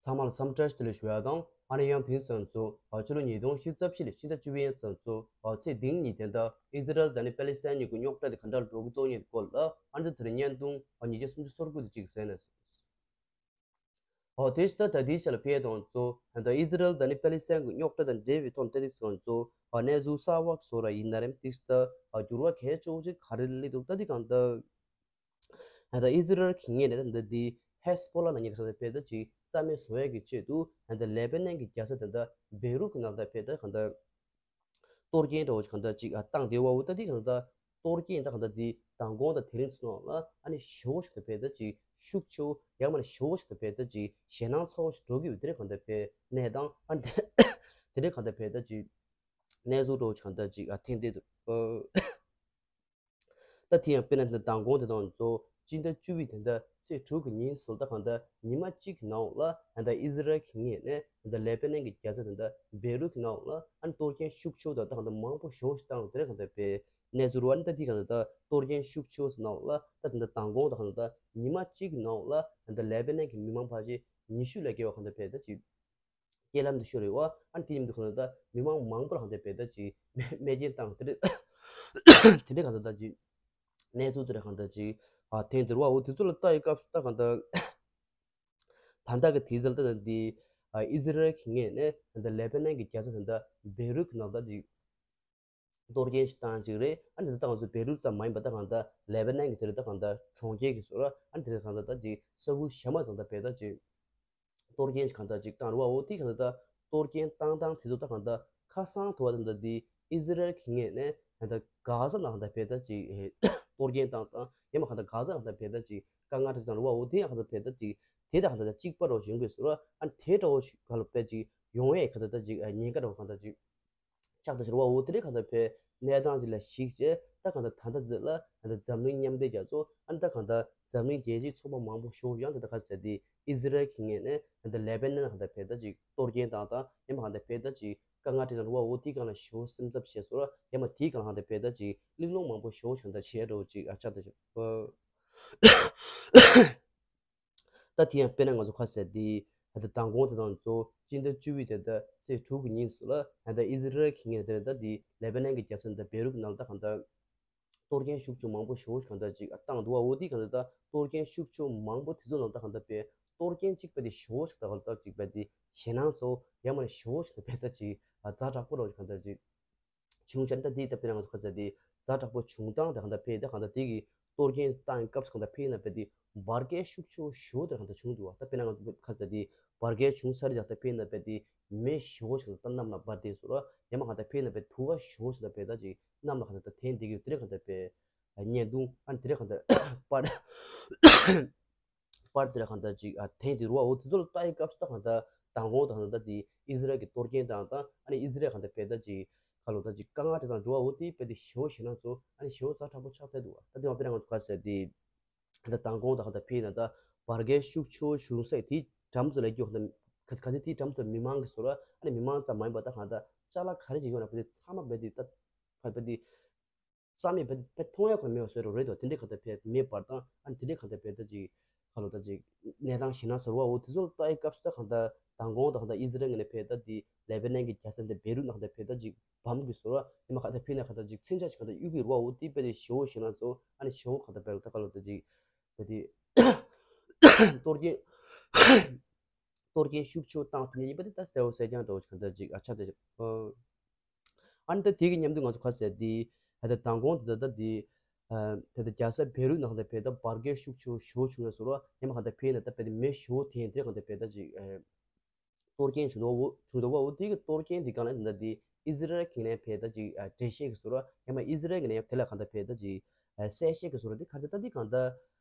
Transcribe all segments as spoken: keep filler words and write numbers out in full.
ཚང་མ་ལ་འཚམས་འདྲི་བཀྲ་ཤིས་བདེ་ལེགས་ཞུ་ཡ་དང་། ཨ་ནི་ཡང་དེང་སང་ཚོ་ཕྱི་ལོ་ཉིས་སྟོང་ཉི་ཤུ་རྩ་བཞི་ལོའི་ཕྱི་ཟླ་བཅུ་པའི་ཚང་ཚོ་ཚེས་དེང་ཉིན་དེ་འདྲ་ཨི་ཟི་རལ་དང་ནི་པེ་ལི་སི་ཐན་གཉིས་ཀྱི་རྙོག་དྲ་དེ་ག་འདྲ་འགྲོ་གི་འདུག་ཉིན་སྐོར་ལ་ཨ་ནི་དེ་རིང་བརྙན་ཐུང་ཉིས་བརྒྱ་སུམ་ཅུ་སོ་དགུ་དེ་གཅིག་གསན་ན། ཨོ་དེ་ཕྱི་ཟླ་ད་ལྟའི་ཆ་ལ་ཕེབས་དང་ཚོ་ད་ཨི་ཟི་རལ་དང་ནི་པེ་ལི་སི་ཐན་གྱི་རྙོག་དྲ་དང་འབྲེལ་བའི་ཐོག་ཏེ་དེ་སོང་ཚོ་གནས་ཚུལ་གསར་བ་བཟོ་ར་ཡིན་ན་རེམ་ཏིག་ད་འགྱུར་བ་གལ་ཆེ་བོ་ཅིག་ག་རེ་སླེབས་འདུག་ད་དེ་གང་ད། ད་ཨི་ཟི་རལ་གྱི་ངོས་ནས་ད་འདི་ཧེ་སི་བྷོ་ལ་ནང་ཉིད་ཁ་ཕེབས་ད་ཅིག་རྩ་མེད་བཟོ་ཡས་ཀྱི་ཆེད་དུ་ད་ལེ་པ་ནན་གྱི་རྒྱལ་ས་དེ་འདྲ་བེ་རུད་ཀྱི་ནང་ད་ཕེབས་ད་གང་ད། གཏོར་སྐྱོན་འདྲ་བོ་ཅིག་གང་ད་ཅིག་བཏང་བསྡད་པ་འོ་ད་དེ་གང་ད། གཏོར་སྐྱོན་ད་གང་ད་དེ་མདང་དགོང་དང་དེ་རིང་ཚོ་ནང་ལ་ཨ་ནི་ཞེ་པོ་ཞིག་ད་ཕེབས་ད་ཅིག་ཤུགས་ཆེ་བོ་ཡང་མ་ན་ཞེ་པོ་ཞིག་ད་ཕེབས་ད་ཅིག་ཞེད་སྣང་ཚ་བོ་ཞིག་འགྲོ་གི་ཡོད། དེ་རིང་གང་ད་ཕེབས་གནས་སྟངས་ཨ་ནི་དེ་རིང་གང་ད་ཕེབས་ད་ཅིག་གནས་ཚུལ་འདྲ་བོ་ཅིག་གང་ད་ཅིག་ཐོན་བསྡད་འདུག་ད་དེ་ཡང་དཔེར་ན་ད་མདང་དགོང་དེ་དང་ཚོ་སྤྱི་ཟླ་བཅུ་པའི་དེ་འདྲ་ཚེས་དྲུག་གི་ཉིན་སུ་ད་གང་ད་ཉི་མ་གཅིག་གི་ནང་ལ་ད་ཨི་ཟི་རལ་གྱི་ངོས་ནས་ད་ལེ་པ་ནན་གྱི་རྒྱལ་ས་དེ་འདྲ་བེ་རུད་ཀྱི་ནང་ལ་ཨ་ནི་གཏོར་སྐྱོན་ཤུགས་ཆེ་བོ་དང་ད་གང་ད་མང་པོ་ཞེ་པོ་ཞིག་བཏང་དེ་རིང་གང་ད་ཕེབས་གནས་ཚུལ་རུ་ཨ་ནི་ད་དེ་གང་ད་ད་གཏོར་སྐྱོན་ཤུགས་ཆེ་བོ་ཟེར་ནང་ལ་ད་དེ་འདྲ་མདང་དགོང་ད་གང་ད་ཉི་མ་གཅིག་གི་ནང་ལ་ད་ལེ་པ་ནན་གྱི་མི་མང་ཕལ་ཆེར་ཉི་ཤུ་ལས་བརྒལ་བ་གང་ད་ཕེབས་ད་ཅིག་རྐྱེན་ལམ་དུ་ཤོར་ཡོད་པ། ཨ་ནི་དེ་མཉམ་དུ་གང་ལྟར་མི་མང་མང་པོ་ལ་གང་ལྟར་བེད་སྤྱོད་ཀྱིས་རྨས་སྐྱོན་བཏང་དེ་འདྲ་དེ་འདྲ་གང་ལྟར་ཅིག་གནས་ཚུལ་དེ་འདྲ་གང་ལྟར་ཅིག་ཨ་ཐེངས་དེ་རུ་བ་འོ་དེ་ཚོ་ལ་ལྟ་ཡི་སྐབས་སུ་ད་གང་ལྟར་ད་ལྟ་གི་དུས་ཚོད་ལ་ལྟ་ན་འདི་ཨི་ཟི་རལ་གྱི་ངོས་ནས་ད་ལྟ་ལེ་པ་ནན་གྱི་རྒྱལ་ས་ད་ལྟ་བེ་རུད་ཀྱི་ནང་ལྟ་ཅིག་གཏོར་སྐྱོན་ཞིག་བཏང་ཅིག་རེད། ཨ་ནི་ད་ལྟ་ང་ཚོ་བེ་རུད་ཙམ་མ་ཡིན་པ་ད་གང་ལྟར་ལེ་པ་ནན་གྱི་དེ་རེད་ད་གང་ལྟར་གྲོང་ཁྱེར་གྱི་བཟོ་འདྲ་ཨ་ནི་དེ་རེད་གང་ལྟར་ད་ཅིག་ས་ཁུལ་གཞན་མ་ཚང་ད་བེད་ད་ཅིག་གཏོར་སྐྱོན་ཞིག་གང་ལྟར་ཅིག་བཏང་རུ་བ་འོ་དེ་གང་ལྟར་ད་གཏོར་སྐྱོན་བཏང་སྟངས་དེ་ཚོ་ད་གང་ལྟར་ཁ་སང་དུ་བ་ད་ལྟ་དེ་ཨི་ཟི་རལ་གྱི་ངོས་ནས་གང་ལྟར་གྷ་ཟ་ནང་ད་བེད་ད་ཅིག་གཏོར་སྐྱོན་བཏང་སྟངས་ཡང་མ་གང་ལྟར་གྷ་ཟ་ནང་ད་བེད་ད་ཅིག་དཀའ་ངལ་འཕྲད་བཏང་རུ་བ་འོ་དེ་ཡང་གང་ལྟར་བེད་ད་ཅིག་དེ་ད་གང་ལྟར་གཅིག་པ་རོ་བྱུང་དགོས་བཟོ་འདྲ་ཨ་ནི་དེ་འདྲ་བོ་ཞིག་ག་ལ་བེད་ཅིག་ཡོང་ཡས་གང་ལྟར་ད་ཅིག་ཉེན་ཁ་འདྲ་བོ་གང་ལྟར་ཅིག་ཆགས་ད་ཕྱིར་བ་འོ་དེ་རིང་གང་ལྟར་བེད་གནས་སྟངས་ཅིག་ལ་གཞིགས་བྱས་ད་གང་ལྟར་ད་ལྟ་ཟེར་ལ་གང་ལྟར་འཛམ་གླིང་མཉམ་འབྲེལ་རྒྱལ་ཚོགས་ཨ་ནི་ད་གང་ལྟར་འཛམ་གླིང་རྒྱལ་སྤྱིའི་ཚོགས་པ་མང་པོ་ཞིག་ཡང་ད་ལྟ་ག་ཟེར་དེ་ཨི་ཟི་རལ་གྱི་ངོས་ནས་གང་ལྟར་ལེ་པ་ནན་གང་ལྟར་བེད་ད་ཅིག་གཏོར་སྐྱོན་བཏང་དང་ཡང་མ་གང་ལྟར་བེད་ད་ཅིག་དཀའ་ངལ་འཕྲད་བཏང་རུ་བ་འོ་དེ་གང་ལ་ཞེ་པོ་སེམས་འཚབ་བྱས་སོང་ར་ཡང་མ་དེའི་གང་ལ་གང་ལྟར་བེད་ད་ཅིག་གླེང་སློང་མང་པོ་ཞིག་གང་ལྟར་བྱས་འགྲོ་ཅིག་ཨ་ཆགས་ད་ཅིག་ད་དེ་ཡང་དཔེར་ན་ང་ཚོ་ཁ་གསལ་དེ་ད་ལྟ་མདང་དགོང་དེ་དང་གཙོ་བོ་སྤྱི་ཟླ་བཅུ་པའི་དེ་ལྟ་ཚེས་དྲུག་གི་ཉིན་སུ་ལ་ད་ལྟ་ཨི་ཟི་རལ་གྱི་ངོས་དེ་ལྟ་དེ་ལེ་པ་ནན་གྱི་རྒྱལ་ས་ད་བེ་རུད་ནང་ལ་ད་གང་ལྟར་གཏོར་སྐྱོན་ཤུགས་ཆེ་མང་པོ་ཞེ་པོ་གང་ལྟར་ཅིག་བཏང་འདུག་བ་འོ་དེ་གང་ལྟར་ད་གཏོར་སྐྱོན་ཤུགས་ཆེ་མང་པོ་དེ་ཚོ་ནང་ད་གང་ལྟར་བས་གཏོར་སྐྱོན་གཅིག་པ་དེ་ཞེ་པོ་ཞིག་ད་གང་ལྟར་གཅིག་པ་དེ་ཞེད་སྣང་ཚོ་ཡང་མ་རེད་ཞེ་པོ་ཞིག་ད་བས་ད་ཅིག་ཛ་དྲག་པོ་རོ་གང་ལྟར་ཅིག་བྱུང་ཤར་ད་དེ་ད་དཔེར་ན་ང་ཚོ་ཁ་ཟེར་དེ་ཛ་དྲག་པོ་བྱུང་སྟངས་དེ་གང་ལྟར་ཕེ་ད་གང་ལྟར་དེ་གི་གཏོར་སྐྱོན་བཏང་སྐབས་སུ་གང་ལྟར་ཕེ་ན་ཕེ་དེ་འབར་གས་ཤུགས་ཆེ་ཤོས་དེ་གང་ལྟར་བྱུང་འདུག་བ། ད་དཔེར་ན་ང་ཚོ་ཁ་ཟེར་དེ་འབར་གས་བྱུང་ས་རེད་ད་ཕེ་ན་ཕེ་དེ་མེ་ཞེ་པོ་ཞིག་ད་གནམ་ལ་འབར་དེ་སོ་ར་ཡང་མ་གང་ལྟར་ཕེ་ན་ཕེ་དུ་བ་ཞེ་པོ་ཞིག་ད་ཕེ་ད་ཅིག་གནམ་ལ་གང་ལྟར་ད་འཐེན་དེ་གི་དེ་རེད་གང་ལྟར་ཕེ་བརྙན་ཐུང་ཨ་ནི་དེ་རེད་གང་ལྟར་པར་པར་དེ་ལ་གང་ལྟར་ཅིག་ཨ་ཐེངས་དེ་རུ་བ་འོ་དེ་ཚོ་ལ་ལྟ་ཡི་སྐབས་སུ་ད་གང་ལྟར་མདང་དགོང་དང་ད་དེ་ཨི་ཟི་རལ་གྱི་གཏོར་སྐྱོན་དང་དང་ཨ་ནི་ཨི་ཟི་རལ་གང་ལྟར་བེད་ད་ཅིག་ཁ་ལོ་ད་ཅིག་དཀའ་ངལ་དེ་དང་འགྲོ་བ་འོ་དེ་བེད་དེ་ཞེ་པོ་ཞེད་སྣང་ཚོ་ཨ་ནི་ཞེ་པོ་ཛ་དྲག་པོ་ཆགས་ཐལ་འདུག་བ། ད་དེ་བ་དཔེར་ན་ང་ཚོ་ག་ཟེར་དེ་ད་མདང་དགོང་དང་གང་ལྟར་ཕེ་ན་ད་འབར་གས་ཤུགས་ཆེ་བྱུང་ས་དེ་འགྲམ་ཚོ་ལ་རྒྱུ་གང་ལྟར་ག་ག་ཚོད་དེ་འགྲམ་ཚོ་མི་མང་གི་སོ་ར་ཨ་ནི་མི་མང་ཙམ་མ་ཡིན་པ་ད་གང་ལྟར་ཅ་ལག་ག་རེ་ཅིག་ཡོད་ན་བེད་དེ་ཚང་མ་བེད་དེ་ད་བེད་དེ། རྩ་མེད་བེད་བེད་མཐོང་ཡག་ཁོ་མེད་པ་བཟོས་རོགས་རེད་དོ། དེ་འདྲའི་གང་ལྟར་བེད་མེད་པར་དང་ཨ་ནི་དེ་འདྲའི་གང་ལྟར་བེད་ད་ཅིག་ཁ་ལོ་ད་ཅིག་གནས་སྟངས་ཞེད་སྣང་ཟེར་བ་འོ་དེ་ཚོ་ལ་ལྟ་ཡི་སྐབས་སུ་ད་གང་ལྟར་མདང་དགོང་དང་གང་ལྟར་ཨི་ཟི་རལ་ངོས་ནས་བེད་ད་དེ་ལེ་པ་ནན་གྱི་རྒྱལ་ས་འདི་བེ་རུད་ནང་ལྟར་བེད་ད་ཅིག་བམ་གྱི་བཟོ་ར་ཡིན་མ་གང་ལྟར་བེད་ན་གང་ལྟར་ཅིག་མཚོན་ཆ་ཅིག་གང་ལྟར་གཡུག་གི་རུ་བ་འོ་དེ་བེད་དེ་ཞེ་པོ་ཞེད་སྣང་ཚོ་ཨ་ནི་ཞེ་པོ་གང་ལྟར་བེད་ད་ཁ་ལོ་ད་ཅིག་བེད་དེ་གཏོར་སྐྱོན་གཏོར་སྐྱོན་ཤུགས་ཆེ་བཏང་ཐུབ་ངེས་ཡིན་པ་དེ་ད་གསལ་པོ་གསལ་རྐྱང་འདྲ་བོ་ཅིག་གང་ལྟར་ཅིག་ཨ་ཆགས་ད་ཅིག་ཨ་ནི་ད་དེ་གི་མཉམ་དུ་ང་ཚོ་ག་ཟེར་དེ་ད་ལྟ་མདང་དགོང་དེ་ད་ལྟ་དེ་ད་ལྟ་རྒྱལ་ས་བེ་རུད་ནང་ལྟར་བེད་ད་འབར་གས་ཤུགས་ཆེ་ཞེ་པོ་བྱུང་ཡ་སོ་ར་ཡང་མ་གང་ལྟར་བེད་ན་ད་བེད་དེ་མེ་ཞེ་པོ་དེ་དེ་གང་ལྟར་བེད་ད་ཅིག་གཏོར་སྐྱོན་བྱུང་འདུག་བ་འོ་བྱུང་འདུག་བ་འོ་དེ་གི་གཏོར་སྐྱོན་དེ་གང་ལ་ད་ལྟ་དེ་ཨི་ཟི་རལ་གྱི་ནས་བེད་ད་ཅིག་འགྲེལ་བཤད་ཀྱི་སོ་ར་ཡང་མ་ཨི་ཟི་རལ་གྱི་ནས་ཡང་དེ་ལ་གང་ལྟར་བེད་ད་ཅིག་གསལ་བཤད་ཀྱི་སོ་ར་དེ་ག་ད་ལྟ་དེ་གང་ལྟར་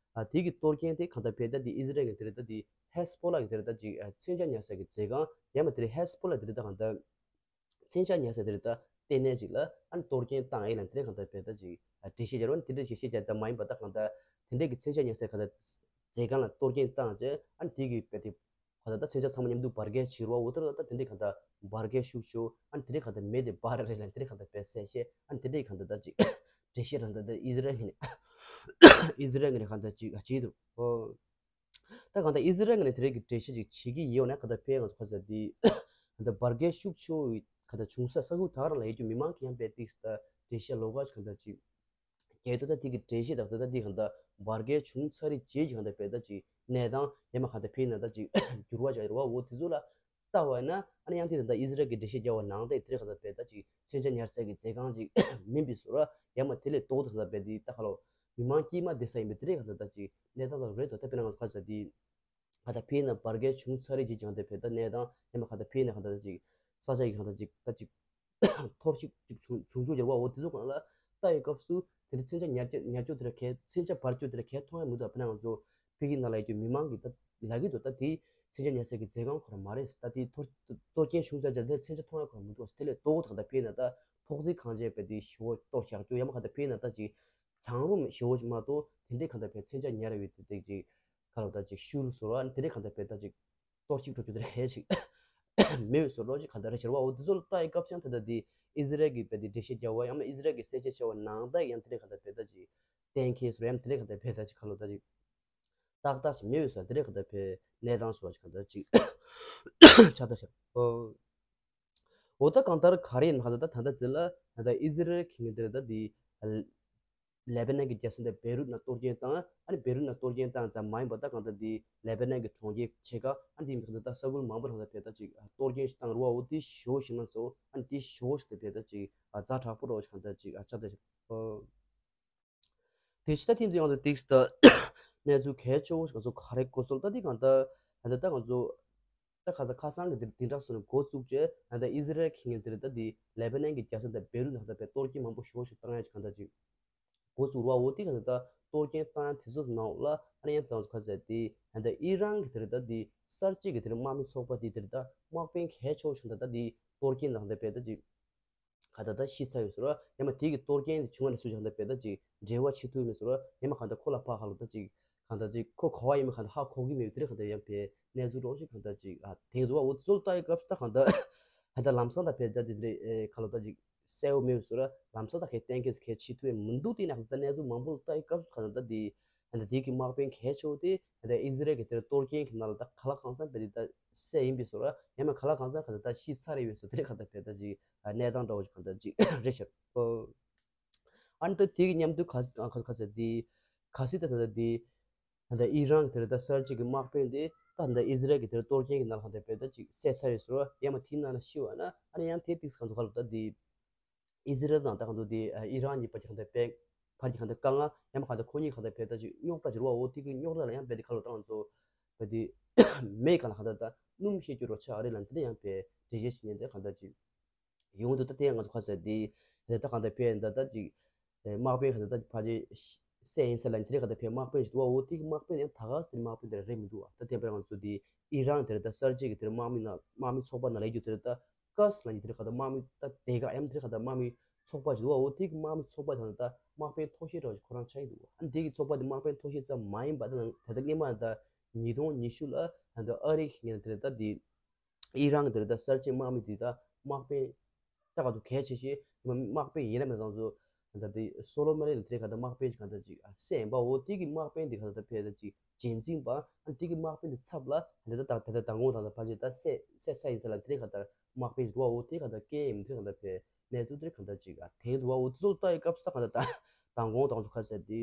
དེ་གི་གཏོར་སྐྱོན་དེ་གང་ལྟར་བེད་ད་དེ་ཨི་ཟི་རལ་གྱི་དེ་ལ་ད་དེ་ཧེ་སི་བྷོ་ལ་གི་དེ་ལ་ད་ཅིག་མཚོན་ཆ་ཉར་ས་གི་མཛོད་ཁང་ཡང་མ་དེ་ལ་ཧེ་སི་བྷོ་ལ་དེ་ལ་ད་གང་ལྟར། མཚོན་ཆ་ཉར་ས་དེ་རེད་ད། ལྟེ་གནས་ཅིག་ལ་ཨ་ནི་གཏོར་སྐྱོན་བཏང་ཡིན་ལ་དེ་རེད་གང་ལྟར་བེད་ད་ཅིག་འགྲེལ་བཤད་རྒྱག་རོགས་དེ་འདྲ་ཞིག་བཤད་རྒྱག་ད་མ་ཡིན་པ་ད་གང་ལྟར་དེ་འདྲ་གི་མཚོན་ཆ་ཉར་ས་གང་ལྟར་མཛོད་ཁང་ལ་གཏོར་སྐྱོན་བཏང་རྗེས་ཨ་ནི་དེ་གི་བེད་དེ་གང་ལྟར་ད་མཚོན་ཆ་ཚང་མ་མཉམ་དུ་འབར་གས་བྱེད་རོགས་འོ་དེ་རེད་ད། དེ་འདྲ་གང་ལྟར་འབར་གས་ཤུགས་ཆེ་ཨ་ནི་དེ་འདྲ་གང་ལྟར་མེ་དེ་འབར་རེད་ལ་དེ་འདྲ་གང་ལྟར་བེད་གསལ་བཤད་ཨ་ནི་དེ་འདྲ་གང་ལྟར་ད་ཅིག་འགྲེལ་བཤད་རང་ད་ད་ཨི་ཟི་རལ་ངོས་ནས་ཨི་ཟི་རལ་ངོས་ནས་གང་ལྟར་ཅིག་བྱེད་འདུག་ཨོ། ད་གང་ལྟར་ཨི་ཟི་རལ་ནས་དེ་རིགས་ཀྱི་འགྲེལ་བཤད་ཅིག་བྱེད་ཀྱི་ཡོད་ན། གང་ལྟར་ཕའི་ང་ཚོ་ག་ཚོད་དེ་གང་ལྟར་འབར་གས་ཤུགས་ཆེ་བོ་གང་ལྟར་བྱུང་ས་ས་ཁུལ་ད་ག་རང་ལ་ཡོད་རྒྱུ་མི་མང་གི་ཡང་དཔེ་ཏིག་ད་འགྲེལ་བཤད་ལོགས་ཀ་ཅིག་གང་ལྟར་ཅིག་རྒྱལ་ཏོ་ད་དེ་གི་འགྲེལ་བཤད་དང་ད་ལྟ་དེ་གང་ལྟར་འབར་གས་བྱུང་ཚར་རེད་རྗེས་ཀྱི་གང་ལྟར་དཔེ་ད་ཅིག་གནས་སྟངས་ཡང་མ་གང་ལྟར་ཕའི་ན་ད་ཅིག་འགྱུར་བ་ཅིག་རེད་བ། འོ་དེ་ཚོ་ལ་ལྟ་བ་ན་ཨ་ནི་ཡང་དེ་ད་ལྟ་ཨི་ཟི་རལ་གྱི་འགྲེལ་བཤད་རྒྱག་པ་ནང་ལྟར་དེ་རིགས་གང་ལྟར་དཔེ་ད་ཅིག་མཚོན་ཆ་ཉར་ས་གི་མཛད་ཁང་ཅིག་མིན་པའི་བཟོ་འདྲ་ཡང་མ་དེ་ལས་ལྡོག་ཏུ་གང་ལྟར་དཔེ་དེ་ད་ག་ལོ་མི་མང་དཀྱུས་མ་བསྡད་ས་ཡིན་པའི་དེ་རིགས་གང་ལྟར་ད་ཅིག་གནས་སྟངས་ལ་རེད་དོ། ད་དཔེར་ན་ང་ཚོ་ག་ས་དེ་གང་ལྟར་ཕའི་ན་འབར་གས་བྱུང་ཚར་རེད་ཅེས་ཀྱང་དེ་བས་ད་གནས་སྟངས་ཡང་མ་གང་ལྟར་ཕའི་ན་གང་ལྟར་ཅིག་ས་ཆ་གི་གང་ལྟར་ཅིག་ད་ཅིག་འཐོར་ཞིག་ཅིག་བྱུང་བྱུང་ཆོག་ཡོད་རེད་བ། འོ་དེ་ཚོ་གང་ལ་ལྟ་ཡི་སྐབས་སུ་དེ་འདྲ་མཚོན་ཆ་ཉར་རྒྱུ་ཉར་རྒྱུ་དེ་འདྲ་གལ་མཚོན་ཆ་འབར་རྒྱུ་དེ་འདྲ་གལ་མཐོང་ཡ་མི་འདུག་ཕ་ན་ང་ཚོ་ཕ་གི་ནང་ལ་ཡོད་རྒྱུ་མི་མང་གིས་ད་ལབ་ཀྱི་འདུག་ད་དེ་མཚོན་ཆ་ཉར་ས་གི་མཛད་ཁང་ཁོ་རང་མ་རེད། ད་དེ་འཐོར་གཏོར་སྐྱོན་བྱུང་ས་ཅིག་དེ་མཚོན་ཆ་མཐོང་ཡ་ཁོ་རང་མི་འདུག་དེ་ལས་ལྡོག་ད་གང་ལྟར་ཕ་གི་ན་ད་ཐོག་བརྩེགས་གང་བྱས་པའི་དེ་ཞེ་བོ་གཏོར་བཞག་རྒྱུ་ཡང་མ་གང་ལྟར་ཕ་གི་ན་ད་ཅིག་གྱང་རོམ་ཞེ་བོ་ཞིག་མ་གཏོགས་དེ་འདྲའི་གང་ལྟར་བས་མཚོན་ཆ་ཉར་བའི་དེ་དེ་ཅིག་ག་ལ་ད་ཅིག་ཤུལ་བཟོ་ར་དེ་འདྲའི་གང་ལྟར་བས་ད་ཅིག་གཏོར་བཤིག་འགྲོ་རྒྱུ་དེ་འདྲ་གལ་ཞིག་མེད་པའི་བཟོ་འདྲ་ཅིག་གང་ལྟར་རེད་ཟེར་བ། འོ་དེ་ཚོ་ལ་ལྟ་ཡི་སྐབས་སུ་ཡང་ད་ལྟ་དེ་ཨི་ཟི་རལ་གྱི་བས་དེ་འགྲེལ་བཤད་རྒྱག་པ་ཡང་ན་ཨི་ཟི་རལ་གྱི་གསལ་བཤད་བྱས་པ་ནང་ལྟར་ཡང་དེ་འདྲའི་གང་ལྟར་བས་ད་ཅིག་གཏན་འཁེལ་བཟོ་ར་ཡང་དེ་འདྲའི་གང་ལྟར་བས་ད་ཅིག་ག་ལ་ད་ཅིག་ཏག་ཏག་ཞིག་མེད་པའི་བཟོ་དེ་འདྲའི་གང་ལྟར་བས་གནས་སྟངས་བཟོ་བ་ཅིག་གང་ལྟར་ཅིག་ཆགས་ད་ཤག་འོ་ད་གང་ལྟར་ག་རེ་ཡིན་ན་གང་ལྟར་ད་ད་ལྟ་ཛི་ལ་ད་ལྟ་ཨི་ཟི་རལ་གྱི་ངན་དེ་རེད་ད་དེ་ལེ་བྷ་ནན་གྱི་རྒྱལ་ས་འདི་བེ་རུད་ནང་གཏོར་སྐྱོན་བཏང་། ཨ་ནི་བེ་རུད་ནང་གཏོར་སྐྱོན་བཏང་ཙམ་མ་ཡིན་པ་ད་གང་ལྟར་འདི་ལེ་བྷ་ནན་གྱི་གྲོང་ཁྱེར་ཆེ་ཁག་ཨ་ནི་འདི་གང་ལྟར་ད་ས་ཁུལ་མང་པོ་ལ་གང་ལྟར་བས་ད་ཅིག་གཏོར་སྐྱོན་ཞིག་བཏང་རུ་བ། འོ་དེ་ཞོ་ཞིག་ན་ཚོ་ཨ་ནི་དེ་ཞོ་ཞིག་ཏུ་བས་ད་ཅིག་ཛ་དྲག་པོ་རོ་ཞིག་གང་ལྟར་ཅིག་ཨ་ཆ་ད་ཞིག་ཨོ། དེ་ཕྱི་ད་ཐེངས་འདི་ཡང་དུ་ཏིག་ད་གནས་ཚུལ་གལ་ཆེ་བོ་ཞིག་ང་ཚོ་ག་རེ་གོ་སོང་ད་འདི་གང་ལྟར་ད་ལྟ་ད་ང་ཚོ། ད་ཁ་ས་ཁ་སང་གི་འདིར་འདི་འདྲ་སོང་ནས་འགོ་བཙུགས་རྗེས་ད་ལྟ་ཨི་ཟི་རལ་གྱི་ངན་དེར་ད་འདི་ལེ་བྷ་ནན་གྱི་རྒྱལ་ས་ད་བེ་རུད་ནང་ད་བས་གཏོར་སྐྱོན་མང་པོ་ཞེ་པོ་ཞིག་བཏང་ཡ་ཅིག་གང་ལྟར་ཅིག་འགོ་བཙུགས་རུ་བ། འོ་དེ་གང་ལྟར་ད་གཏོར་སྐྱོན་བཏང་ཡ་དེ་ཚོ་ནང་ལ་ཨ་ནི་ཡང་ད་ང་ཚོ་ཁ་ཟས་དེ་ད་ལྟ་ཨི་རན་གྱི་དེར་ད་འདི་གསར་བརྗེ་གི་དེར་དམག་མི་ཚོགས་པ་དེ་དེར་ད་དམག་དཔོན་གལ་ཆེ་བོ་ཞིག་ད་ད་འདི་གཏོར་སྐྱོན་ནང་ད་བས་ད་ཅིག་ག་ད་ད་ཤི་ཚར་ཡོད་ཟེར་བ། ཡང་མ་དེ་གི་གཏོར་སྐྱོན་དེ་བྱུང་བ་ནས་བཟུང་ཀྱང་ད་བས་ད་ཅིག་འབྲེལ་བ་བྱེད་ཐུབ་མེད་ཟེར་བ། ཡང་མ་གང་ལྟར་ཁོ་ལ་ཕ་ཁ་ལོ་ད་ཅིག་གང་ལྟར་ཅིག་ཁོ་གོ་བ་ཡིན་མིན་གང་ལྟར་ཧ་གོ་གི་མེད་པའི་དེ་རིགས་གང་ལྟར་ཡང་བས་གནས་ཚུལ་རོགས་ཅིག་གང་ལྟར་ཅིག་ཨ་དེང་དུ་བ་འུ་ཚོ་ལྟ་ཡི་སྐབས་སུ་ད་གང་ལྟར་གང་ལྟར་ལམ་སང་ད་བས་ད་དེ་དེ་རིགས་ཁ་ལོ་ད་ཅིག་གསལ་བོ་མེད་པའི་ཟེར་བ། ལམ་སང་ད་གས་གཏན་འཁེལ་གས་བྱེད་ཐུབ་ཡང་མི་འདུག་དེ་ནས་གང་ལྟར་གནས་ཚུལ་མང་པོ་ལ་ལྟ་ཡི་སྐབས་སུ་གང་ལྟར་ད་དེ་གང་ལྟར་དེ་གི་དམག་དཔོན་གལ་ཆེ་བོ་དེ་གང་ལྟར་ཨི་ཟི་རལ་གི་དེར་གཏོར་སྐྱོན་གི་ནང་ལ་ད་ག་ལ་གང་འཚམ་བས་དེ་ད་བསད་ཡིན་པའི་ཟེར་བ། ཡང་མ་ག་ལ་གང་འཚམ་གང་ལྟར་ད་ཤི་ཚར་རེ་ཡོད་ཟེར་དེ་རིགས་གང་ལྟར་བས་ད་ཅིག་གནས་སྟངས་འདྲ་བོ་ཞིག་གང་ལྟར་ཅིག་རེད་ཤག་ཨ་ནི་ད་དེ་གི་མཉམ་དུ་ག་ས་ག་ས་དེ་ག་སྲིད་ད་ད་དེ་ད་ཨི་རན་གི་དེར་ད་གསར་བརྗེ་གི་དམག་དཔོན་དེ་ད་ད་ཨི་ཟི་རལ་གི་དེར་གཏོར་སྐྱོན་གི་ནང་ལ་གང་ལྟར་བས་ད་ཅིག་བསད་ཚར་རེད་ཟེར་བ། ཡང་མ་དེའི་ནང་ན་ཤི་བ་ན་ཨ་ནི་ཡང་དེ་ཏིག་གང་ཚོ་ག་ལ་ད་དེ་ཨི་ཟི་རལ་དང་ད་གང་ཚོ་དེ་ཨི་རན་གཉིས་བར་གྱི་གང་ལྟར་བས་བར་གྱི་གང་ལྟར་དཀའ་ངལ་ཡང་མ་གང་ལྟར་ཁོ་གཉིས་གང་ལྟར་བས་ད་ཅིག་རྙོག་དྲ་ཅིག་རུ་བ། འོ་དེ་གི་རྙོག་དྲ་ལ་ཡང་བས་དེ་ག་ལ་ད་ང་ཚོ་བས་དེ་མེད་གང་ལ་གང་ལྟར་ད་སྣུམ་ཤེས་རྒྱུ་རོ་ཆགས་རེད་ལ་དེ་ལ་ཡང་བས་འགྲེལ་བཤད་བྱེད་ཉན་དེ་གང་ལྟར་ཅིག་ཡོང་དུ་ད་དེ་ང་ཚོ་ཁ་ཟེར་དེ་དེ་ད་གང་ལྟར་བས་ད་ད་ཅིག་དམག་དཔོན་གང་ལྟར་ད་ཕལ་ཆེར་བསད་ཡིན་ཟེར་ལ་དེ་རིགས་གང་ལྟར་བས་དམག་དཔོན་ཞིག་འདུག་བ། འོ་དེ་གི་དམག་དཔོན་ཡང་ད་ག་ཟེར་དམག་དཔོན་དེ་རེད་མི་འདུག་བ། ད་དེ་བས་ང་ཚོ་དེ་ཨི་རན་དེར་ད་གསར་བརྗེ་གི་དེར་དམག་མི་ན་དམག་མི་ཚོགས་པ་ན་ལས་རྒྱུ་དེར་ད་ཀ་སི་ལ་ནི་དེ་རིགས་གང་ལྟར་དམག་མི་ད་དེ་ག་ཡང་དེ་རིགས་གང་ལྟར་དམག་མི་ཚོགས་པ་ཞིག་འདུག་བ། འོ་དེ་གི་དམག་མི་ཚོགས་པ་དང་ད་དམག་དཔོན་མཐོ་ཤོས་རང་ཞིག་ཁོ་རང་ཆགས་ཀྱི་འདུག་བ། ཨ་ནི་དེ་གི་ཚོགས་པ་དེ་དམག་དཔོན་མཐོ་ཤོས་ཙམ་མ་ཡིན་པ་ད་ད་ད་སྔོན་མ་ད་ཉིས་སྟོང་ཉི་ཤུ་ལ་ད་ད་ཨ་རི་གི་ངན་དེར་ད་དེ་ཨི་རན་གྱི་དེར་ད་གསར་བརྗེ་དམག་མི་འདི་ད་དམག་དཔོན་ད་ག་ཚོད་གལ་ཆེ་ཤོས་དམག་དཔོན་ཡིན་ན་མེད་ཙང་ཚོ་ད་དེ་སོ་ལོ་མ་ལེ་ལ་དེ་རིགས་ག་ད་དམག་དཔོན་ཅིག་ག་ད་ཅིག་བསད་ཡིན་པ། འོ་དེ་གི་དམག་དཔོན་འདི་ག་ད་ཕལ་ཆེར་ཅིག་རྗེས་འཛིན་པ། ཨ་དེ་གི་དམག་དཔོན་འདི་ཚབ་ལ་ད་ད་ད་ད་མདང་དགོང་དང་ད་ཕལ་ཆེར་ད་བསད་བསད་ཚར་ཡིན་ས་ལ་དེ་རིགས་ག་ད་དམག་དཔོན་ཅིག་འདུག་བ། འོ་དེ་ག་ད་སྐད་ཡིན་དེ་ག་ད་ཕལ་གནས་ཚུལ་དེ་རིགས་ག་ད་ཅིག་དེང་དུ་བ། འོ་དེ་ཚོ་ལྟ་ཡི་སྐབས་སུ་ད་ག་ད་ད་མདང་དགོང་དང་ཚོ་ཁ་ཟེར་དེ།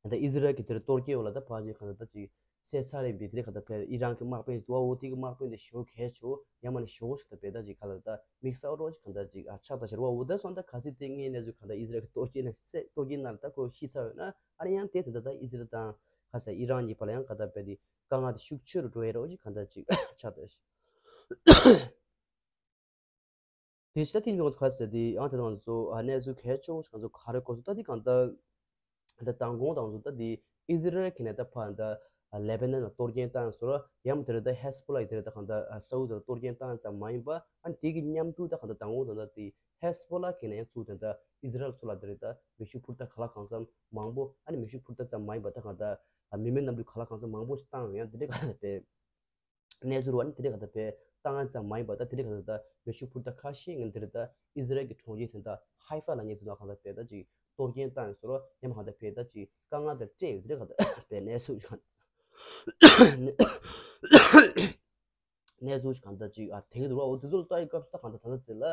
ད་ཨི་ཟི་རལ་གྱི་དེར་གཏོར་སྐྱོན་འོག་ལ་ད་ཕལ་ཆེར་གང་ལྟར་ད་ཅིག་བསད་ཚར་ཡིན་པའི་དེ་རིགས་གང་ལྟར་བས་ཨི་རན་གྱི་དམག་དཔོན་ཞིག་འདུག་བ། འོ་དེ་གི་དམག་དཔོན་དེ་ཞེ་པོ་གལ་ཆེ་བོ་ཡང་མ་ནི་ཞེ་པོ་ཞིག་ད་བས་ད་ཅིག་ག་ལ་ད་དམིགས་བསལ་རོགས་ཅིག་གང་ལྟར་ཅིག་ཨ་ཆགས་ད་ཟེར་བ། འོ་ད་སོང་ད་ག་སྲིད་དེ་ངའི་གནས་ཚུལ་གང་ལྟར་ཨི་ཟི་རལ་གྱི་གཏོར་སྐྱོན་ནས་བསད་གཏོར་སྐྱོན་ནང་ལ་ད་ཁོ་ཤི་ཚར་ཡོད་ན་ཨ་ནི་ཡང་དེ་དེ་འདྲ་ད་ཨི་ཟི་རལ་དང་ག་ས་ཨི་རན་གཉིས་བར་ལ་ཡང་གང་ལྟར་བས་དེ་དཀའ་ངལ་དེ་ཤུགས་ཆེ་རུ་འགྲོ་ཡ་རོགས་ཅིག་གང་ལྟར་ཅིག་ཆགས་ད། དེ་ཕྱི་ད་ཐེངས་ང་ཚོ་ག་ཟེར་དེ་ཡང་དེ་ང་ཚོ་ཨ་གནས་ཚུལ་གལ་ཆེ་བོ་ཞིག་ང་ཚོ་ག་རེ་གོ་སོང་ད་དེ་གང་ལྟར་ད་མདང་དགོང་དང་ཚོ་ད་དེ་ཨི་ཟི་རལ་གྱི་ནས་ད་ཕར་ད་ལེ་བྷ་ནན་ལ་གཏོར་སྐྱོན་བཏང་ཡང་ཟེར་རོ། ཡང་དེ་རེད་ད་ཧེ་སི་བྷོ་ལ་ཡི་དེ་རེད་ད་གང་ལྟར་སའུ་དི་ལ་གཏོར་སྐྱོན་བཏང་ཙམ་མ་ཡིན་པ། ཨ་ནི་དེ་གི་མཉམ་དུ་ད་གང་ལྟར་མདང་དགོང་དང་ད་དེ་ཧེ་སི་བྷོ་ལ་གི་ནས་ཡང་ཚུར་དེ་ད་ཨི་ཟི་རལ་ཚོ་ལ་དེ་རེད་ད་མེ་ཤུགས་འཕུར་མདའ་ག་ལ་གང་འཚམ་མང་པོ། ཨ་ནི་མེ་ཤུགས་འཕུར་མདའ་ཙམ་མ་ཡིན་པ་ད་གང་ལྟར་མི་མེད་གནམ་གྲུ་ག་ལ་གང་འཚམ་མང་པོ་ཞིག་བཏང་ཡང་དེ་འདྲའི་ག་ལ་དེ། གནས་ཚུལ་བ་ནི་དེ་འདྲའི་ག་ད་བས་བཏང་ཙམ་མ་ཡིན་པ་ད་དེ་འདྲའི་ག་ད་ད་མེ་ཤུགས་འཕུར་མདའ་ཁ་ཤས་ངན་དེ་རེད་ད་ཨི་ཟི་རལ་གྱི་གྲོང་ཁྱེར་དེ་ད་ཧའི་ཕ་ལ་ཉེ་དུ་ད་ག་ད་བས་ད་ཅིག་གཏོར་སྐྱོན་བཏང་ཡོད་ཟེར་རོ། ཡང་མ་ག་ད་བས་ད་ཅིག་དཀའ་ངལ་དེ་སྤྲད་ཡོད་དེ་འདྲའི་ག་ད་བས་གནས་ཚུལ་ཅིག་ག་ད་ གནས་ཚུལ་ཞིག་གང་ལྟར་ཅིག་ཨ་དེ་གི་འདུག་ར། འོ་དེ་ཚོ་ལ་ལྟ་ཡི་སྐབས་སུ་ད་གང་ལྟར་ད་ལྟ་དེ་ལ་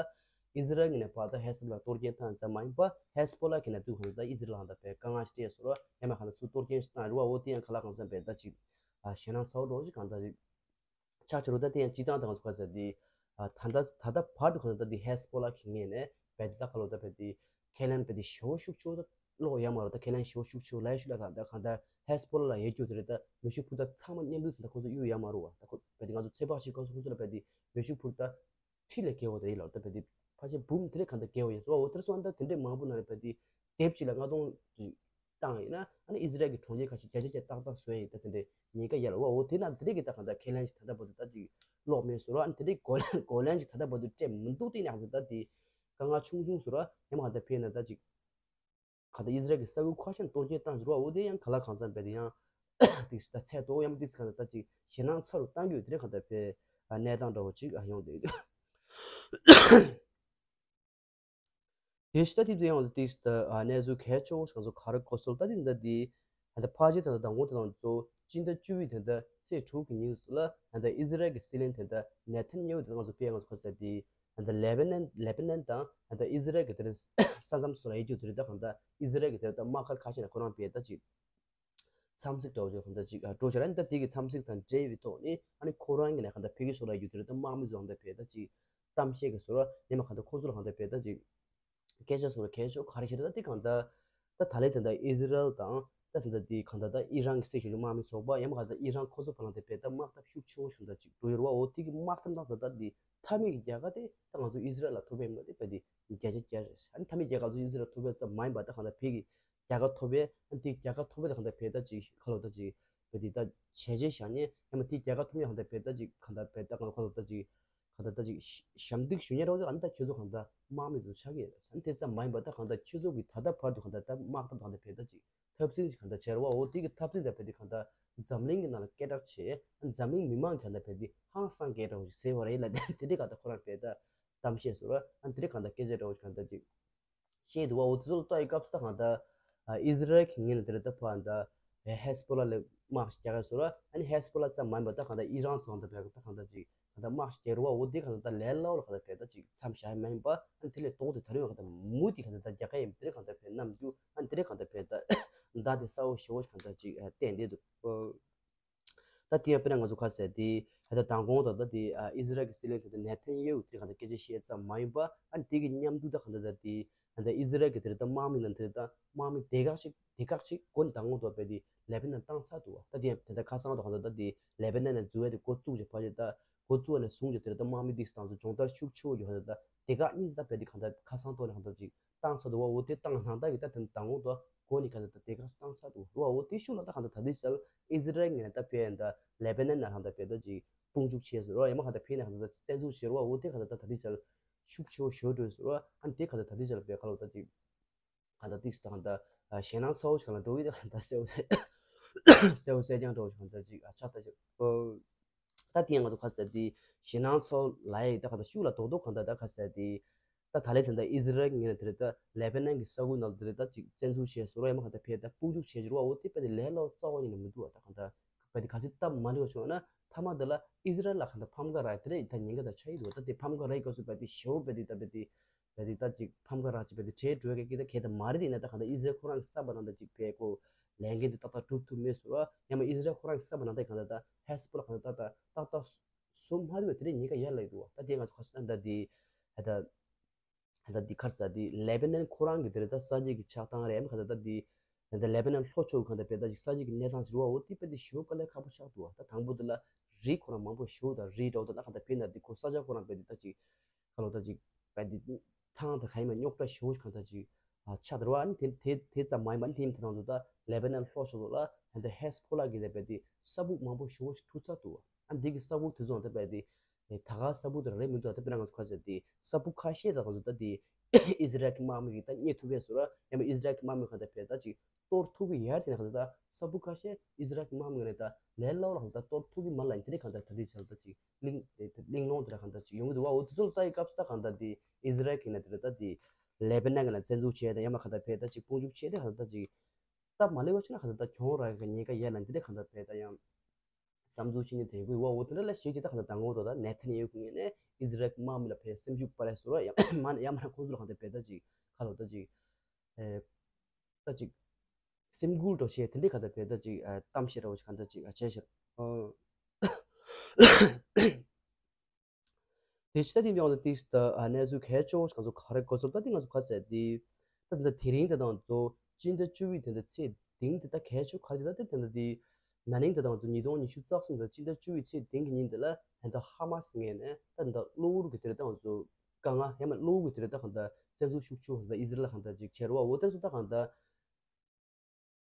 ཨི་ཟི་རལ་གྱི་ནས་ཕར་ད་ཧེ་སི་པོ་ལ་གཏོར་སྐྱོན་བཏང་ཙམ་མ་ཡིན་པ། ཧེ་སི་པོ་ལ་གི་ནས་དུས་གང་ལྟར་ཨི་ཟི་རལ་ལ་གང་ལྟར་བས་དཀའ་ངལ་ཞིག་སྤྲད་སོང་ར། ཡང་མ་གང་ལྟར་ཚུར་གཏོར་སྐྱོན་ཞིག་བཏང་རེད་བ། འོ་དེ་ཡང་ག་ལ་གང་འཚམ་བས་ད་ཅིག་ཨ་ཞེད་སྣང་ཚ་བོ་འདྲ་བོ་ཞིག་གང་ལྟར་ཅིག་ཆགས་ཆེ་རུ། ད་དེ་ཡང་སྤྱི་བཏང་དང་ཚོ་ཁ་ཟེར་དེ་ད་ལྟ་ད་ལྟ་བར་དུ་གང་ལྟར་ད་དེ་ཧེ་སི་པོ་ལ་གི་ངོས་ནས་བས་དེ་ད་ག་ལོ་ད་བས་དེ་ཁས་ལེན་བས་དེ་ཞེ་པོ་ཤུགས་ཆེ་བོ་ད་ཀློག་ཡོད་མ་རེད། ད་ཁས་ལེན་ཞེ་པོ་ཤུགས་ཆེ་བོ་ལ་ཡ་ཤུགས་ལ་ད་ད་གང་ལྟར་ཧེ་སི་པོ་ལ་ལ་ཡོད་རྒྱུ་དེ་རེད། ད་མེ་ཤུགས་འཕུར་ད་ཚང་མ་མཉམ་དུ་ད་ཁོ་ཚོ་གཡུག་ཡོད་མ་རེད་བ། ད་ཁོ་བས་དེ་ང་ཚོ་ཚོད་དཔག་བྱེད་སྐབས་སུ་ཁོ་ཚོ་ལ་བས་དེ་མེ་ཤུགས་འཕུར་ད་ཁྲི་ལས་བརྒལ་བ་དེ་ཡིན་ལ། ད་བས་དེ་ཕལ་ཆེར་འབུམ་དེ་ལས་གང་ལྟར་བརྒལ་བ་ཡིན་སོ། འོ་དེར་སོང་ད་དེ་འདྲའི་མང་པོ་ན་རེད། བས་དེ་དེབ་གཅིག་ལ་ལྔ་སྟོང་བཏང་ཡིན་ན། ཨ་ནི་ཨི་ཟི་རལ་གྱི་གྲོང་ཁྱེར་ཁ་ཤས་བརྒྱ་ཆ་བརྒྱ་ཏག་ཏག་བཟོས་ཡིན། ད་དེ་འདྲའི་ཉེན་ཁ་ཡོད་ལ། འོ་འོ་དེ་ན་དེ་རིགས་ཀྱི་ད་གང་ལྟར་ཁས་ལེན་ཞིག་ད་ལྟ་བར་དུ་ད་ཅིག་ཀློག་མེད་སོང་ར། ཨ་ནི་དེ་རིགས་གོ་ལེན་གོ་ལེན་ཞིག་ད་ལྟ་བར་དུ་སྤྲད་མི་འདུག་དེ་ནས་ད་ད་དེ་དཀའ་ངལ་ཆུང་ཆུང་སོང་ར། ཡང་མ་གང་ལྟར་ཕེབས་ན་ད་ཅིག་གང་ལྟར་ཨི་ཟི་རལ་གྱི་ས་ཁུལ་ཁ་ཤས་གཏོར་སྐྱོན་བཏང་ཞིག་ར། འོ་དེ་ཡང་ག་ལ་གང་འཚམ་བས་དེ་ཡང་དེ་ད་ཚད་མཐོ་ཡང་མ་དེ་གང་ལྟར་ད་ཅིག་ཞེད་སྣང་ཚ་རུ་བཏང་རྒྱུ་དེ་རིགས་གང་ལྟར་བས་གནས་སྟངས་འདྲ་བོ་ཅིག་ཡོང་བསྡད་ཡོད། དེ་ཤི་ད་དེ་དུ་ཡང་དེ་ད་གནས་ཚུལ་གལ་ཆེ་བོ་ཞིག་ང་ཚོ་ག་རེ་གོ་སོང་ད་དེ་ད་དེ་ད་ཕལ་ཆེར་ད་ད་མདང་དགོང་དེ་དང་གཙོ་སྤྱི་ཟླ་བཅུ་པའི་དེ་ད་ཚེས་དྲུག་གི་ཉིན་ལ་ད་ཨི་ཟི་རལ་གྱི་སྲིད་བློན་དེ་ད་ནེ་ཐན་ཡ་ཧུ་དེ་ང་ཚོ་དཔེ་ང་ཚོ་ག་ཟེར་དེ་ད་ལེ་བྷ་ནན་ལེ་བྷ་ནན་དང་ད་ཨི་ཟི་རལ་གྱི་དེ་ས་མཚམས་སུ་ལ་ཡོད་རྒྱུ་དེ་རེད། ད་གང་ད་ཨི་ཟི་རལ་གྱི་དེ་ད་དམག་སྒར་ཁ་ཤས་ལ་ཁོ་རང་དཔེ་ད་ཅིག་འཚམས་གཟིགས་འདྲ་བོ་ཅིག་གང་ལྟར་ཅིག་ཨ་འགྲོ་བྱས་ར། ཨ་ནི་ད་དེ་གི་འཚམས་གཟིགས་དང་འབྲེལ་བའི་ཐོག་ནས་ཨ་ནི་ཁོ་རང་གི་ནས་གང་ལྟར་ཕ་གི་སོགས་ལ་ཡོད་རྒྱུ་དེ་རེད། ད་དམག་མི་ཚོ་གང་ལྟར་བས་ད་ཅིག་གཏམ་བཤད་ཀྱི་སོགས་ར། ཡང་མ་གང་ལྟར་ཁོ་ཚོ་ལ་གང་ལྟར་བས་ད་ཅིག་སྐད་ཆ་སོགས་ལ་གལ་ཆེ་ག་རེ་ཞིག་རེད། ད་དེ་གང་ལྟར་ད་ད་ལས་དེ་འདྲ་ཨི་ཟི་རལ་དང་ད་དེ་འདྲ་དེ་གང་ལྟར་ད་ཨི་རན་གྱི་སྲིད་གཞུང་གི་དམག་མི་ཚོགས་པ་ཡང་མ་གང་ལྟར་ཨི་རན་ཁོ་ཚོ་བར་ལ་དེ་བས་ད་དམག་འཐབ་ཤུགས་ཆེ་བོ་ཞིག་གང་ལྟར་ཅིག་འགྲོ་ཡོད་རེད་བ། འོ་དེ་གི་དམག་འཐབ་ནང་ད་ད་དེ་མཐའ་མའི་གི་རྒྱལ་ཁ་དེ་ད་ང་ཚོ་ཨི་ཟི་རལ་ལ་ཐོབ་པའི་མ་དེ་བས་དེ་བརྒྱ་ཆ་བརྒྱ་རེད། ཨ་ནི་མཐའ་མའི་རྒྱལ་ཁ་ཚོ་ཨི་ཟི་རལ་ལ་ཐོབ་པའི་ཙམ་མ་ཡིན་པ་ད་གང་ལྟར་བས་གི་རྒྱལ་ཁ་ཐོབ་པའི་ཨ་ནི་དེ་རྒྱལ་ཁ་ཐོབ་པའི་ད་གང་ལྟར་བས་ད་ཅིག་ཁ་ལོ་ད་ཅིག་བས་དེ་ད་བྱས་རྗེས་བཞག་མཁན་ཡང་མ་དེ་རྒྱལ་ཁ་ཐོབ་མཁན་གང་ལྟར་བས་ད་ཅིག་གང་ལྟར་བས་ད་གང་ལྟར་ཁ་ལོ་ད་ཅིག་གང་ལྟར་ད་ཅིག་ཞབས་འདེགས་ཞུ་མཁན་རེད་བ། ཨ་ནི་ད་ཁྱོད་ཚོ་གང་ལྟར་དམག་མི་ཚོ་ཆགས་ཀྱི་རེད། ཨ་ནི་དེ་ཙམ་མ་ཡིན་པ་ད་གང་ལྟར་ཁྱོད་ཚོ་གི་ད་ལྟ་བར་དུ་གང་ལྟར་ད་དམག་འཐབ་གང་ལྟར་བས་ད་ཅིག་འཐབ་འཛིང་ཅིག་གང་ལྟར་བྱས་རེད་བ། འོ་དེ་གི་འཐབ་འཛིང་ད་བས་དེ་གང་ལྟར་འཛམ་གླིང་གི་ནང་ལ་སྐད་གྲགས་ཆེ། ཨ་ནི་འཛམ་གླིང་མི་མང་གི་གང་ལྟར་བས་དེ་ཧང་སང་སྐད་གྲགས་ཆེ་ཟེར་བ་རེད་ལ། དེ་དེ་གང་ལྟར་ཁོ་རང་བས་ད་གཏམ་བཤད་སོགས་ར། ཨ་ནི་དེ་རིགས་གང་ལྟར་སྐད་ཆ་འདྲ་བོ་ཞིག་གང་ལྟར་ཅིག་བཤད་འདུག་བ། འོ་དེ་ཚོ་ལ་ལྟ་ཡི་སྐབས་སུ་ད་གང་ལྟར་ཨ་ཨི་ཟི་རལ་གྱི་ངོས་ནས་དེ་རེད། ད་ཕར་ད་ཧེ་སི་པོ་ལ་ལ་དམག་ཞིག་རྒྱག་གི་ཡོད་རེད་བ། ཨ་ནི་ཧེ་སི་པོ་ལ་ཙམ་མ་ཡིན་པ་ད་གང་ལྟར་ཨི་རན་ཚོ་གང་ལྟར་བས་ད་གང་ལྟར་ཅིག་གང་ལྟར་དམག་ཞིག་རྒྱག་གི་རེད་བ། འོ་དེ་གང་ལྟར་ད་ལས་སླ་པོ་ལ་གང་ལྟར་བས་ད་ཅིག་མཚམས་བཞག་ཡ་མ་ཡིན་པ། ཨ་ནི་དེ་ལས་ལྡོག་སྟེ་ད་རེས་གང་ལྟར་མུ་མཐུད་གང་ལྟར་ད་རྒྱག་ག་ཡིན། དེ་རིང་གང་ལྟར་བས་གནམ་རྒྱུ། ཨ་ནི་དེ་རིང་གང་ལྟར་བས་ད་ད་དེ་གསལ་པོ་ཞེ་པོ་ཞིག་གང་ལྟར་ཅིག་བསྟན་བསྡད་འདུག་ད་དེ་ཡང་དཔེར་ན་ང་ཚོ་ཁ་གསལ་དེ་ད་ལྟ་མདང་དགོང་དང་ད་དེ་ཨ་ཨི་ཟི་རལ་གྱི་སྲིད་བློན་དེ་ད་ནེ་ཐན་ཡེ་ཧུ་དེ་གང་ལྟར་སྐད་ཆ་བཤད་ཙམ་མ་ཡིན་པ། ཨ་ནི་དེ་གི་མཉམ་དུ་ད་གང་ལྟར་ད་དེ་ད་ལྟ་ཨི་ཟི་རལ་གྱི་དེ་རེད། ད་དམག་མི་ནང་དེ་རེད། ད་དམག་མི་སྡེ་ཁག་ཅིག་སྡེ་ཁག་ཅིག་མགོ་ནས་མདང་དགོང་དང་བས་དེ་ལེ་བྷ་ནན་བཏང་ཚར་འདུག་བ། ད་དེ་ཡང་དེ་ད་ཁ་སང་དང་གང་ལྟར་ད་དེ་ལེ་བྷ་ནན་ནས་འཛུལ་བས་དེ་འགོ་བཙུགས་ཀྱི་ཕ་ཆེ་ད་འགོ་བཙུགས་བ་ནས་བཟུང་ཀྱི་དེ་རེད། ད་དམག་མི་དེ་དང་ཚོ་སྦྱོང་བརྡར་ཤུགས་ཆེ་བོ་ཡོད་ད་སྡེ་ཁག་གཉིས་ད་བས་དེ་གང་ལྟར་ཁ་སང་ཐོག་ནས་གང་ལྟར་ཅིག་བཏང་ཚར་འདུག་བ། འོ་དེ་བཏང་ནང་ད་གི་ད་དེ་མདང་དགོང་དང་མགོ་ནས་གང་ལྟར་ད་སྡེ་ཁག་བཏང་ཚར་འདུག་བ། འོ་དེ་ཤུགས་ལ་ད་གང་ལྟར་ད་དེ་ཚལ་ཨི་ཟི་རལ་ངོས་ནས་ད་བས་ད་ལེ་བྷ་ནན་ནང་གང་ལྟར་བས་ད་ཅིག་དཔུང་འཇུག་བྱས་ཟེར་བ། ཡང་མ་གང་ལྟར་བས་ནས་གང་ལྟར་བཙན་འཛུལ་བྱས་རེད་བ། འོ་དེ་གང་ལྟར་ད་ད་དེ་ཚལ་ཤུགས་ཆེ་བོ་ཞེ་པོ་འགྲོ་ཟེར་བ། ཨ་ནི་དེ་གང་ལྟར་ད་དེ་ཚལ་བས་ག་ལོ་ད་ཅིག་གང་ལྟར་ཏིག་ཙམ་གང་ལྟར་ཞེད་སྣང་ཚ་བོ་ཞིག་གང་ལ་འགྲོ་གི་ད་གང་ལྟར་གསལ་པོ་གསལ་པོ་གསལ་རྐྱང་འགྲོ་ཞིག་གང་ལྟར་ཅིག་ཨ་ཆགས་ད་ཅིག་ཨོ། ད་དེ་ཡང་ང་ཚོ་ཁ་གསལ་དེ་ཞེད་སྣང་ཚ་བོ་ལ་ཡི་ད་གང་ལྟར་ཤུགས་ལ་རྡོག་རྡོག་གང་ལྟར་ད་ཁ་གསལ་དེ། ད་ད་ལས་དེ་འདྲ་ཨི་ཟི་རལ་ངོས་ནས་དེ་རེད། ད་ལེ་བྷ་ནན་གྱི་ས་ཁུལ་ནང་དུ་དེ་རེད། ད་ཅིག་བཙན་འཛུལ་བྱས་སོ་ར། ཡང་མ་གང་ལྟར་བས་ད་དཔུང་འཇུག་བྱས་ཀྱི་རེད་བ། འོ་དེ་བས་དེ་ལས་སླ་བོ་རྩ་བ་ཉིད་ནས་མི་འདུག་བ། ད་གང་ལྟར་བས་དེ་ག་ཚོད་སྟབས་མ་ལེགས་པ་བྱུང་ན་མཐའ་མ་དེ་ལ་ཨི་ཟི་རལ་ལ་གང་ལྟར་ཕམ་ཁ་རག་དེ་རེད། ད་ཉེན་ཁ་ད་ཆགས་ཀྱི་འདུག་བ། ད་དེ་ཕམ་ཁ་རག་གི་སྐབས་སུ་བས་དེ་ཞེ་པོ་བས་དེ་ད་བས་དེ་བས་དེ་ད་ཅིག་ཕམ་ཁ་རག་ཅིག་བས་དེ་བྲལ་འགྲོ་ཡ་གི་ད་གལ་ད་མ་རེད། དེ་ཡིན་ན་ད་གང་ལྟར་ཨི་ཟི་རལ་ཁོ་རང་གི་ས་བ་ནང་ད་ཅིག་བས་ཁོ་ལས་འགན་དེ་ཏག་ཏག་སྒྲུབ་ཐུབ་མེད་སོ་ར། ཡང་མ་ཨི་ཟི་རལ་ཁོ་རང་གི་ས་བ་ནང་ད་གང་ལྟར་ད་ཧེ་སི་པོ་ལ་གང་ལྟར་ད་ཏག་ཏག་སོ་མ་ཐུབ་པའི་དེ་རིང་ཉེན་ཁ་ཡར་ལ་ཡི་འདུག་བ། ད་དེ་ང་ཚོ་ཁ་སང་ད་དེ་ད་ད་དེ་ཁར་ས་དེ་ལེ་བྷ་ནན་ཁོ་རང་གི་དེ་རེད། ད་ས་ཆའི་གི་ཆགས་སྟངས་རེད། ཡང་མ་གང་ལྟར་ད་དེ་ད་ལེ་བྷ་ནན་ལྷོ་ཕྱོགས་གང་ལྟར་བས་ད་ཅིག་ས་ཆའི་གི་གནས་སྟངས་ཅིག་རེད་བ། འོ་དེ་བས་དེ་ཞེ་པོ་དཀའ་ལས་ཁག་པོ་ཆགས་འདུག་བ། ད་དང་པོ་དེ་ལ་རི་ཁོ་རང་མང་པོ་ཞེ་པོ་ད་རི་འདྲ་བོ་ད་ད་གང་ལྟར་བས་ན་དེ་ཁོ་ས་ཆ་ཁོ་རང་བས་དེ་ད་ཅིག་ཁ་ལོ་ད་ཅིག་བས་དེ་ཐང་དེ་ག་ཡིན་མ་རྙོག་དྲ་ཞེ་པོ་ཞིག་གང་ལྟར་ཅིག་ཨ་ཆགས་འདུག་བ། ཨ་ནི་དེ་དེ་དེ་ཙམ་མ་ཡིན་པ་ཨ་ནི་དེ་ཡིན་དེ་དང་དུ་ད་ལེ་བྷ་ནན་ལྷོ་ཕྱོགས་ལ་ད་ལྟ་ཧེ་སི་པོ་ལ་གི་ལས་བས་དེ་ས་སྦུག་མང་པོ་ཞེ་པོ་ཞིག་འཁྲུག་ཚར་འདུག་བ། ཨ་ནི་དེ་གི་ས་སྦུག་དེ་ཚོ་ད་བས་དེ་ད་ག་ས་སྦུག་དེ་རེད་མི་འདུག་ད་དཔེར་ན་ང་ཚོ་ཁ་ཤས་དེ་ས་སྦུག་ཁ་ཤས་ད་ང་ཚོ་ད་དེ་ཨི་ཟི་རལ་གི་དམག་མི་གི་ད་རྙེད་ཐུབ་པས་སོ་ར། ཡང་མ་ཨི་ཟི་རལ་གི་དམག་མི་གང་ལྟར་བས་ད་ཅིག་གཏོར་ཐུབ་ཀྱི་ཡར་དེ་ན་གང་ལྟར་ད་ས་སྦུག་ཁ་ཤས་ཨི་ཟི་རལ་གི་དམག་མི་ནས་ད་ལས་སླ་བོ་ལ་གང་ལྟར་གཏོར་ཐུབ་ཀྱི་མ་ལ་ཡིན། དེ་རིང་གང་ལྟར་ད་དེ་ཆ་ལ་ད་ཅིག་གླིང་དེ་གླིང་ལོང་དེ་ལ་གང་ལྟར་ཅིག་ཡོང་གི་འདུག་བ། འོ་དེ་ཚོ་ལ་ལྟ་ཡི་སྐབས་སུ་ད་གང་ལྟར་དེ་ཨི་ཟི་རལ་གི་ན་དེ་ལ་ད་དེ་ལེ་བྷ་ནན་གི་ན་བཙན་འཛུལ་བྱས་ད་ཡང་མ་གང་ལྟར་བས་ད་ཅིག་དཔུང་འཇུག་བྱས་ད་གང་ལྟར་ད་ཅིག་ སྟབས་མ་ལེགས་པ་ཆགས་ན་གང་ལྟར་ད་གྱོང་རག་གི་ཉེན་ཁ་ཡོད་ལ། འདི་འདྲ་གང་ལྟར་བས་ད་ཡང་བསམ་ཚུལ་ཅིག་ནི་དེ་གུ་ཡོད་པ། འོ་དེ་འདྲ་ལ་གཞིགས་བྱས་ད་གང་ལྟར་ད་ངོ་ཐོག་ད་ནེ་ཐན་ཡ་ཧུ་ངོས་ནས་ཨི་ཛི་རལ་གྱི་དམག་མི་ལ་ཕར་སེམས་ཤུགས་སྤར་ཡ་བཟོ་ར་ཡ་མ་ན་ཡ་མ་ན་ཁོང་ཚོ་ལ་གང་ལྟར་བས་ད་ཅིག་ཁ་ལོ་ད་ཅིག་ཨེ་ད་ཅིག་སེམས་འགུལ་འགྲོ་བྱས་དེ་འདྲའི་གང་ལྟར་བས་ད་ཅིག་ཨེ་གཏམ་བཤད་འདྲ་བོ་ཅིག་གང་ལྟར་ཅིག་ཨེ་བྱས་ཤག་ཨོ། དེ་ཕྱི་ད་དེ་ཡང་ཏིས་ད་གནས་ཚུལ་གལ་ཆེ་བོ་ང་ཚོ་ག་རེ་གོ་ཚོད་ད་དེ་ང་ཚོ་ག་ཟེར་དེ། ད་དེ་དེ་རིང་དེ་དང་ཚོ་སྤྱི་ཟླ་བཅུ་པའི་དེ་འདྲ་ཚེས་བདུན་དེ་ད་གལ་ཆེ་ག་རེ་ད་དེ་དེ་འདྲ་དེ་ན་ནིང་དེ་དང་ཚོ་ཉིས་སྟོང་ཉི་ཤུ་རྩ་གསུམ་དང་སྤྱི་ཟླ་བཅུ་པའི་ཚེས་བདུན་གི་ཉིན་དེ་ལ་ད་ཧ་མ་སི་ངོས་ནས་ད་དེ་གློ་བུར་གི་དེ་རེད་ད་ང་ཚོ་དཀའ་ངལ་ཡང་མ་གློ་བུར་གི་དེ་རེད་ད་གང་ལྟར་བཙན་འཛུལ་ཤུགས་ཆེ་བོ་ད་ཨི་ཟི་རལ་ལ་གང་ལྟར་ཅིག་བྱས་རེད་བ། འོ་དེ་ཚོ་ད་གང་ལྟར།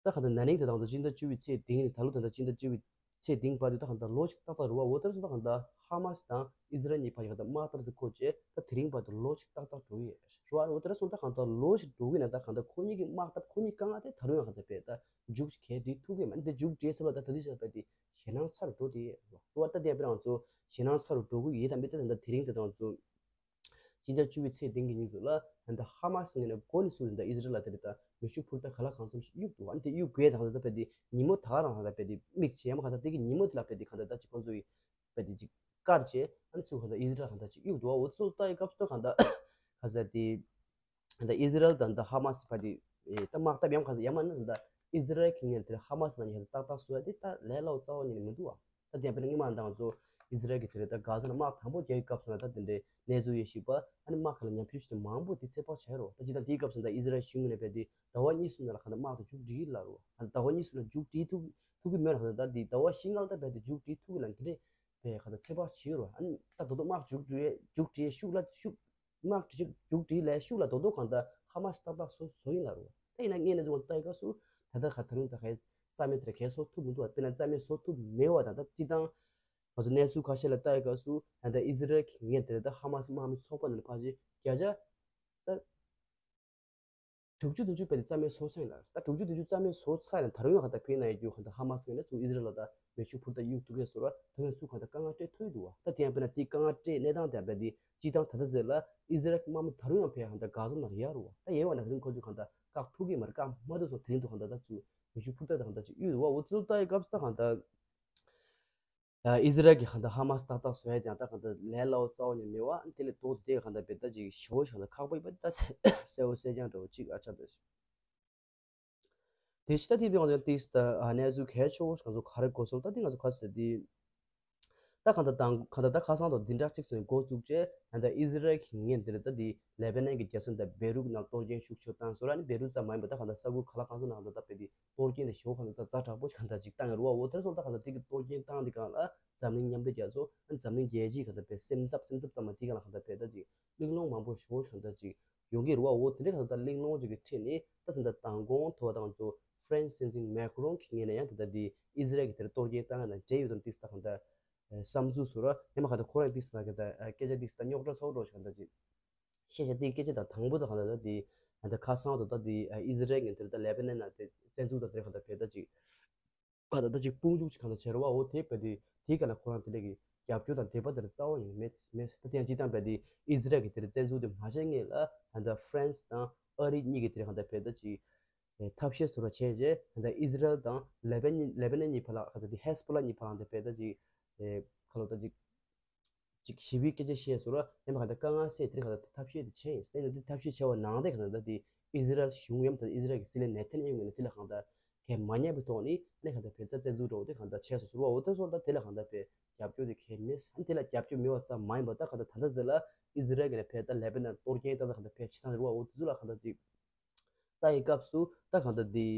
ད་གང་ལྟར་ན་ནིང་དེ་དང་ཚོ་སྤྱི་ཟླ་བཅུ་པའི་ཚེས་བདུན་ནས་ད་ལོ་ད་ལྟ་སྤྱི་ཟླ་བཅུ་པའི་ཚེས་བདུན་བར་དུ་ད་གང་ལྟར་ལོ་ཞིག་ཏག་ཏག་རེད་བ། འོ་དེར་སོང་ད་གང་ལྟར་ཧ་མ་སི་དང་ཨི་ཟི་རལ་གཉིས་བར་གྱི་གང་ལྟར་དམག་འཐབ་དེ་འགོ་བྱས་ད་དེ་རིང་བར་དུ་ལོ་ཞིག་ཏག་ཏག་འགྲོ་གི་ཡོད་རེད་བ། འོ་དེར་སོང་ད་གང་ལྟར་ལོ་ཞིག་འགྲོ་གི་ན་ད་གང་ལྟར་ཁོ་གཉིས་ཀྱི་དམག་འཐབ་ཁོ་གཉིས་དཀའ་ངལ་དེ་ད་རུང་ཡང་གང་ལྟར་བས་ད་མཇུག་གལ་སྒྲིལ་ཐུབ་ཀྱི་མ་རེད། འདི་མཇུག་སྒྲིལ་ཚར་བ་ད་ད་དུས་ཚོད་བས་དེ་ཞེད་སྣང་ཚ་རུ་འགྲོ་དེ་ཡོད་རེད་བ། འོ་ད་དེ་བས་རང་ཚོ་ཞེད་སྣང་ཚ་རུ་འགྲོ་གི་ཡོད་དམ་མེད་ད་ད་ལྟ་དེ་རིང་དེ་དང་ཚོ། སྤྱི་ཟླ་བཅུ་པའི་ཚེས་བདུན་གྱི་ཉིན་ཚོ་ལ་ད་ལྟ་ཧ་མ་སི་ངོས་ནས་འགོ་ནས་ཚུགས་ད་ཨི་ཟི་རལ་ལ་དེ་རེད་ད་མེ་ཤུགས་འཕུར་མདའ་ག་ལ་གང་འཚམ་ཞིག་གཡུག་འདུག་ཨ་ནི་དེ་གཡུག་དགོས་དང་ད་ལྟ་བས་དེ་ཉིན་མོ་ད་ག་རང་ད་ལྟ་བས་དེ་མིག་བྱེ་མ་ག་ད་དེ་གི་ཉིན་མོ་དེ་ལ་བས་དེ་ག་ད་ལྟ་ཅིག་ཁོང་ཚོ་ཡི་བས་དེ་ཅིག་བཀར་བྱས་ཨ་ནི་ཚུགས་ག་ད་ཨི་ཟི་རལ་ག་ད་ཅིག་གཡུག་འདུག་འོ་ཚོ་ལྟ་ཡི་སྐབས་སུ་ད་ག་ད་ག་ཟེར་དེ། ད་ཨི་ཟི་རལ་དང་ད་ཧ་མ་སི་བར་དེ་ད་དམག་འཐབ་ཡང་ག་ད་ཡང་མ་ནི་ད་ཨི་ཟི་རལ་གྱི་ངོས་ནས་དེ་ཧ་མ་སི་ལ་ཉེ་ད་ཏག་ཏག་བཟོ་ཡ་དེ་ད་ལས་སླ་བོ་རྩ་བ་ཉིད་ནས་མི་འདུག་བ། ད་དེ་ཡང་དཔེར་ན་སྔོན་མ་ད་ང་ཚོ་ཨི་ཟི་རལ་གྱི་དེ་རེད་ད་གྷ་ཟ་ནང་དམག་དང་པོ་རྒྱག་གི་སྐབས་སུ་ན་ད་དེ་འདྲའི་གནས་ཚུལ་ཡོད་ཤིག་པ་ཨ་ནི་དམག་ག་ལ་ཉམས་བཅོས་ཅིག་མང་པོ་དེ་ཚོད་དཔག་བྱས་རོ། ད་ཅི་ད་དེའི་སྐབས་སུ་ད་ཨི་ཟི་རལ་གཞུང་ངོས་ནས་བས་དེ་ཟླ་བ་གཉིས་གསུམ་ནང་ལ་ག་ད་དམག་དེ་མཇུག་སྒྲིལ་ལ་རོ། ད་ཟླ་བ་གཉིས་གསུམ་ལ་མཇུག་སྒྲིལ་ཐུབ་ཐུབ་ཀྱི་མེད་ར། ག་ད་ད་དེ་ཟླ་བ་བཞི་ལྔ་ལ་ད་བས་དེ་མཇུག་སྒྲིལ་ཐུབ་ཀྱི་ལ་འདི་རེད། བས་ག་ད་ཚོད་དཔག་བྱེད་རོ། ཨ་ནི་ད་དོ་དོ་དམག་མཇུག་སྒྲིལ་མཇུག་སྒྲིལ་ཤུགས་ལ་ཤུགས། དམག་འཁྲུག་མཇུག་སྒྲིལ་ལས་ཤུགས་ལ་རྡོག་རྡོག་གང་ལྟར་ཧ་མ་སི་ཏག་ཏག་བཟོ་བཟོ་ཡིན་ལ་རུ། ད་ཡིན་ན་ངས་ནས་བཟུང་ལྟ་ཡི་སྐབས་སུ་ད་ལྟ་ཁ་ད་རུང་ད་གའི་རྩ་མེད་དེར་གའི་བཟོ་ཐུབ་མི་འདུག་དཔེར་ན་རྩ་མེད་བཟོ་ཐུབ་མེད་བ་དང་ད་སྤྱི་བཏང་ང་ཚོ་གནས་ཚུལ་ཁ་ཤས་ལ་ལྟ་ཡི་སྐབས་སུ་ད་ལྟ་ཨི་ཟི་རལ་གྱི་ངས་དེ་ལ་ད་ཧ་མ་སི་དམག་མི་ཚོགས་པ་ནང་ཕལ་ཆེར་བརྒྱ་ཆ་ད་དྲུག་ཅུ་བདུན་ཅུ་བས་ཏེ་རྩ་མེད་བཟོ་ཚར་ཡིན་ལ། ད་དྲུག་ཅུ་བདུན་ཅུ་རྩ་མེད་བཟོ་ཚར་ཡིན་ད་རུང་ཡང་ག་ད་ཕེ་ན་ཡི་རྒྱུ་ག་ད་ཧ་མ་སི་ངས་ནས་ཚུར་ཨི་ཟི་རལ་ལ་ད་མེ་ཤུགས་འཕུར་མདའ་གཡུག་ཐུབ་མཁན་བཟོ་ར་ད་ཡང་ཚུར་ག་ད་དཀའ་ངལ་སྤྲད་ཐུབ་ཀྱི་འདུག་བ། ད་དེ་ཡང་དཔེར་ན་དེ་དཀའ་ངལ་སྤྲད་གནས་སྟངས་དེ་ཡང་བས་ཏེ་སྤྱི་བཏང་ད་ལྟ་ཟེར་ལ་ཨི་ཟི་རལ་གྱི་དམག་མི་ད་རུང་ཡང་ཕེ་ཡང་ད་གྷ་ཟ་ནང་ལ་ཡར་རུ་བ། ད་ཡལ་བ་ན་དེ་རིང་ཁོ་ཚོས་གང་ལྟར་བཀག་ཐུབ་ཀྱི་མ་རེད། བཀག་མ་ཐུབ་སོང་དེ་རིང་དུ་གང་ལྟར་ད་ཚུར་མེ་ཤུགས་འཕུར་མདའ་དང་གང་ལྟར་ཅིག་གཡུག་འདུག་བ། འོ་ཚུར་ལྟ་ཡི་སྐབས་སུ་ད་གང་ལྟར་ཨ་ཨི་ཟི་རལ་གྱི་གང་ལྟར་ཧ་མ་སི་ཏག་ཏག་བཟོ་ཡ་དེ་ཡང་ད་གང་ལྟར་ལས་སླ་བོ་རྩ་བ་ཉིད་མེད་བ། དེ་ལས་ལྡོག་སྟེ་གང་ལྟར་བས་ད་ཅིག་ཞེ་པོ་ཞིག་གང་ལྟར་ཁག་པོ་ཡིན་པ་ད་གསལ་པོ་གསལ་རྐྱང་འདྲ་བོ་ཅིག་ཨ་ཆགས་འདུག་དེ་ཕྱི་ད་དེ་བས་ང་ཚོ་ཏིས་ད་ཨ་གནས་ཚུལ་གལ་ཆེ་བོ་ང་ཚོ་ག་རེ་གོ་སོང་ད་དེ་ང་ཚོ་ག་ཟེར་དེ། ད་གང་ལྟར་དང་གང་ལྟར་ད་ཁ་སང་དང་འདི་འདྲ་གཅིག་སོང་འགོ་བཙུགས་རྗེས་ད་ལྟ་ཨི་ཟི་རལ་གྱི་ངོས་འདིར་ད་དེ་ལེ་བྷ་ནན་གྱི་རྒྱལ་ས་ད་བེ་རུད་ནང་གཏོར་སྐྱོན་ཤུགས་ཆེ་བཏང་སོང་ར། ནི་བེ་རུད་ཙམ་མ་ཡིན་པ་ད་གང་ལྟར་ས་ཁུལ་ག་ལ་གང་ས་ནང་ད་ད་བས་དེ་གཏོར་སྐྱོན་དེ་ཞེ་པོ་གང་ལྟར་ཛ་དྲག་པོ་ཞིག་གང་ལྟར་ཅིག་བཏང་ཡོད་རེད་བ། འོ་དེར་སོང་ད་གང་ལྟར་དེ་གི་གཏོར་སྐྱོན་བཏང་དེ་གང་ལ་འཛམ་གླིང་མཉམ་འབྲེལ་རྒྱལ་ཚོགས་ཨ་འཛམ་གླིང་རྒྱལ་སྤྱིའི་གང་ལྟར་བས་སེམས་འཚབ་སེམས་འཚབ་ཙམ་མ་དེ་གང་ལ་གང་ལྟར་བས་ད་ཅིག་གླེང་སློང་མང་པོ་ཞེ་པོ་ཞིག་གང་ལྟར་ཅིག་ཡོང་གི་རེད་བ། འོ་དེ་འདྲའི་གང་ལྟར་གླེང་སློང་ཅིག་གི་ཁྲོད་ནས་ད་ད་ལྟ་མདང་དགོང་ཐོག་དང་ཚོ་ཧྥ་རན་སི་སྲིད་འཛིན་མེ་ཁོ་རོན་གྱི་ངོས་ནས་ཡང་ད་ལྟ་དེ་ཨི་ཟི་རལ་གྱི་དེར་གཏོར་སྐྱོན་བཏང་ཡ་དང་འབྲེལ་ཡོད་དང་ཏིག་ད་གང་ལྟར་བསམ་ཚུལ་བཟོ་ར་ཡང་མ་གང་ལྟར་ཁོ་རང་ཏིག་ད་གང་ལྟར་སྐད་ཆ་ཏིག་ད་རྙོག་དྲ་ཚ་བོ་འགྲོ་ཞིག་གང་ལྟར་ཅིག་བཤད་བྱ་དེའི་སྐད་ཆ་དང་དང་པོ་དང་གང་ལྟར་དེ་ད་ལྟ་ཁ་སང་དུ་ད་དེ་ཨི་ཟི་རལ་ངན་དེར་ད་ལེ་བྷ་ནན་ནང་དེ་བཙན་འཛུལ་དང་དེ་གང་ལྟར་བས་ད་ཅིག་གང་ལྟར་ད་ཅིག་དཔུང་འཇུག་ཅིག་གང་ལྟར་བྱེད་རོགས་བ། འོ་དེ་བས་དེ་དེའི་སྐབས་ལ་ཁོ་རང་དེ་འདྲ་གི་རྒྱབ་སྐྱོར་དང་དད་པ་དེ་རྩ་བ་ཡིན་མེད་མེད། ད་དེ་ཡང་སྤྱི་བཏང་བས་དེ་ཨི་ཟི་རལ་གྱི་དེར་བཙན་འཛུལ་དེ་མ་བྱས་སྔོན་ལ་ད་ལྟ་ཧྥ་རན་སི་དང་ཨ་རི་གཉིས་ཀྱི་དེར་གང་ལྟར་བས་ད་ཅིག་ཐབས་ཤེས་བཟོ་འདྲ་བྱས་རྗེས་ད་ལྟ་ཨི་ཟི་རལ་དང་ལེ་བྷ་ནན་ལེ་བྷ་ནན་གཉིས་བར་ལ་གང་ལྟར་དེ་ཧེ་སི་བྷོ་ལ་གཉིས་བར་ལ་དེ་བས་ད་ཅིག་གང་ལྟར་ད་ཅིག་ཅིག་ཞི་བའི་སྐད་ཆ་བཤད་སོང་ར། ཡང་མ་གང་ལྟར་དཀའ་ངལ་སེལ་དེར་གང་ལྟར་ཐབས་ཤེས་དེ་བྱས་ཡིན། སེ་ནས་དེ་ཐབས་ཤེས་བྱས་པ་ནང་དེ་གང་ལྟར་དེ་ཨི་ཟི་རལ་གཞུང་ཡང་དང་ཨི་ཟི་རལ་གྱི་སྲིད་བློན་ནེ་ཐན་ཡ་ཧུ་ངོས་ནས་དེ་ལ་གང་ལྟར་གལ་མ་རྙེད་པའི་ཐོག་ནས་ནས་གང་ལྟར་བས་ད་བཙན་འཛུལ་འདྲ་བོ་དེ་གང་ལྟར་བྱས་སོང་ཟེར་བ། འོ་དེ་སོང་ད་དེ་ལ་གང་ལྟར་བས་རྒྱབ་སྐྱོར་དེ་གལ་མེད་ཨ་ནི་དེ་ལ་རྒྱབ་སྐྱོར་མེད་པ་ཙམ་མ་ཡིན་པ་ད་གང་ལྟར་ད་ལྟ་ཟེར་ལ་ཨི་ཟི་རལ་གྱི་ནས་བས་ད་ལེ་བྷ་ནན་གཏོར་སྐྱོན་ད་ལྟ་གང་ལྟར་བས་བྱེད་སྟངས་ཟེར་བ། འོ་དེ་ཚོ་ལ་གང་ལྟར་དེ། ལྟ་ཡི་སྐབས་སུ་ད་གང་ལྟར་དེ།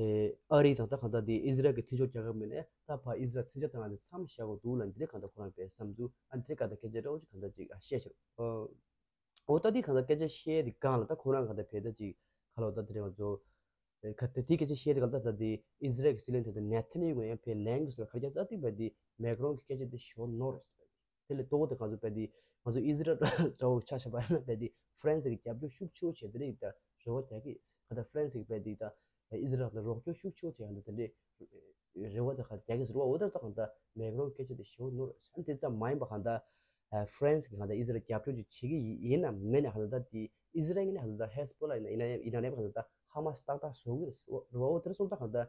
ཨ་རི་དང་ད་གང་ལྟར་དེ་ཨི་ཟི་རལ་གྱི་མཐུན་ཕྱོགས་རྒྱལ་ཁབ་མི་ནས་ད་ཕར་ཨི་ཟི་རལ་མཚོན་ཆ་བཏང་ཡ་དེ་མཚམས་བཞག་དགོས་འདུག་ལ་འདི་འདྲའི་གང་ལྟར་ཁོ་རང་བས་བསམ་ཚུལ་ཨ་འདི་འདྲའི་གང་ལྟར་སྐད་ཆ་འདྲ་བོ་ཅིག་གང་ལྟར་ཅིག་ཨ་བཤད་ཤག་འོ་ད་དེ་གང་ལྟར་སྐད་ཆ་བཤད་དེ་སྒང་ལ་ད་ཁོ་རང་གང་ལྟར་བས་ད་ཅིག་ག་ལོ་ད་དེ་རེད་ང་ཚོ། ག་དེ་དེ་སྐད་ཆ་བཤད་དེ་གང་ལྟར་ད་དེ་ཨི་ཟི་རལ་གྱི་སྲིད་བློན་དེ་ད་ནེ་ཐན་ཡ་ཧུ་ཡང་བས་ལན་གྱི་སོ་ཁ་རྒྱ་ད་དེ་བས་དེ་མེ་ཁོ་རོན་གྱི་སྐད་ཆ་དེ་ཞོ་ནོར་རེད། དེ་ལས་ལྟོ་གོ་དེ་ག་ཚོད་བས་དེ་ང་ཚོ་ཨི་ཟི་རལ་འདྲ་བོ་ཆ་བཞག་པ་ཡིན་ན་བས་དེ་ཧྥ་རན་སི་གི་རྒྱབ་སྐྱོར་ཤུགས་ཆེ་བོ་བྱས་དེ་རིགས་ད་རེ་བ་རྒྱག་གི་ག་ད་ཧྥ་རན་སི་གི་བས་དེ་ད་ཨི་ཟི་རལ་ལ་རོགས་སྐྱོར་ཤུགས་ཆེ་བོ་བྱས་ཡང་ད་དེ་འདྲའི་རེ་བ་ད་ག་རྒྱག་གི་ཟེར་བ། འོ་ད་ད་གང་ད་མེག་རོན་སྐད་ཆ་དེ་ཞེ་པོ་ནོར་ཨ་དེ་ཙམ་མ་ཡིན་པ་གང་ད་ཧྥ་རན་སི་གི་གང་ད་ཨི་ཟི་རལ་རྒྱབ་སྐྱོར་ཅིག་བྱེད་ཀྱི་ཡིན་ན་མེད་ན་གང་ད་ད་དེ་ཨི་ཟི་རལ་ངོས་ནས་གང་ད་ད་ཧེ་སི་བྷོ་ལ་ཡིན་ན་ཡིན་ན་ཡིན་ན་ཡིན་ན་གང་ད་ད་ ཧ་མ་སི་ཏག་ཏག་བཟོ་གི་རེད་ཟེར་བ། འོ་དེར་སོང་ད་གང་ལྟར་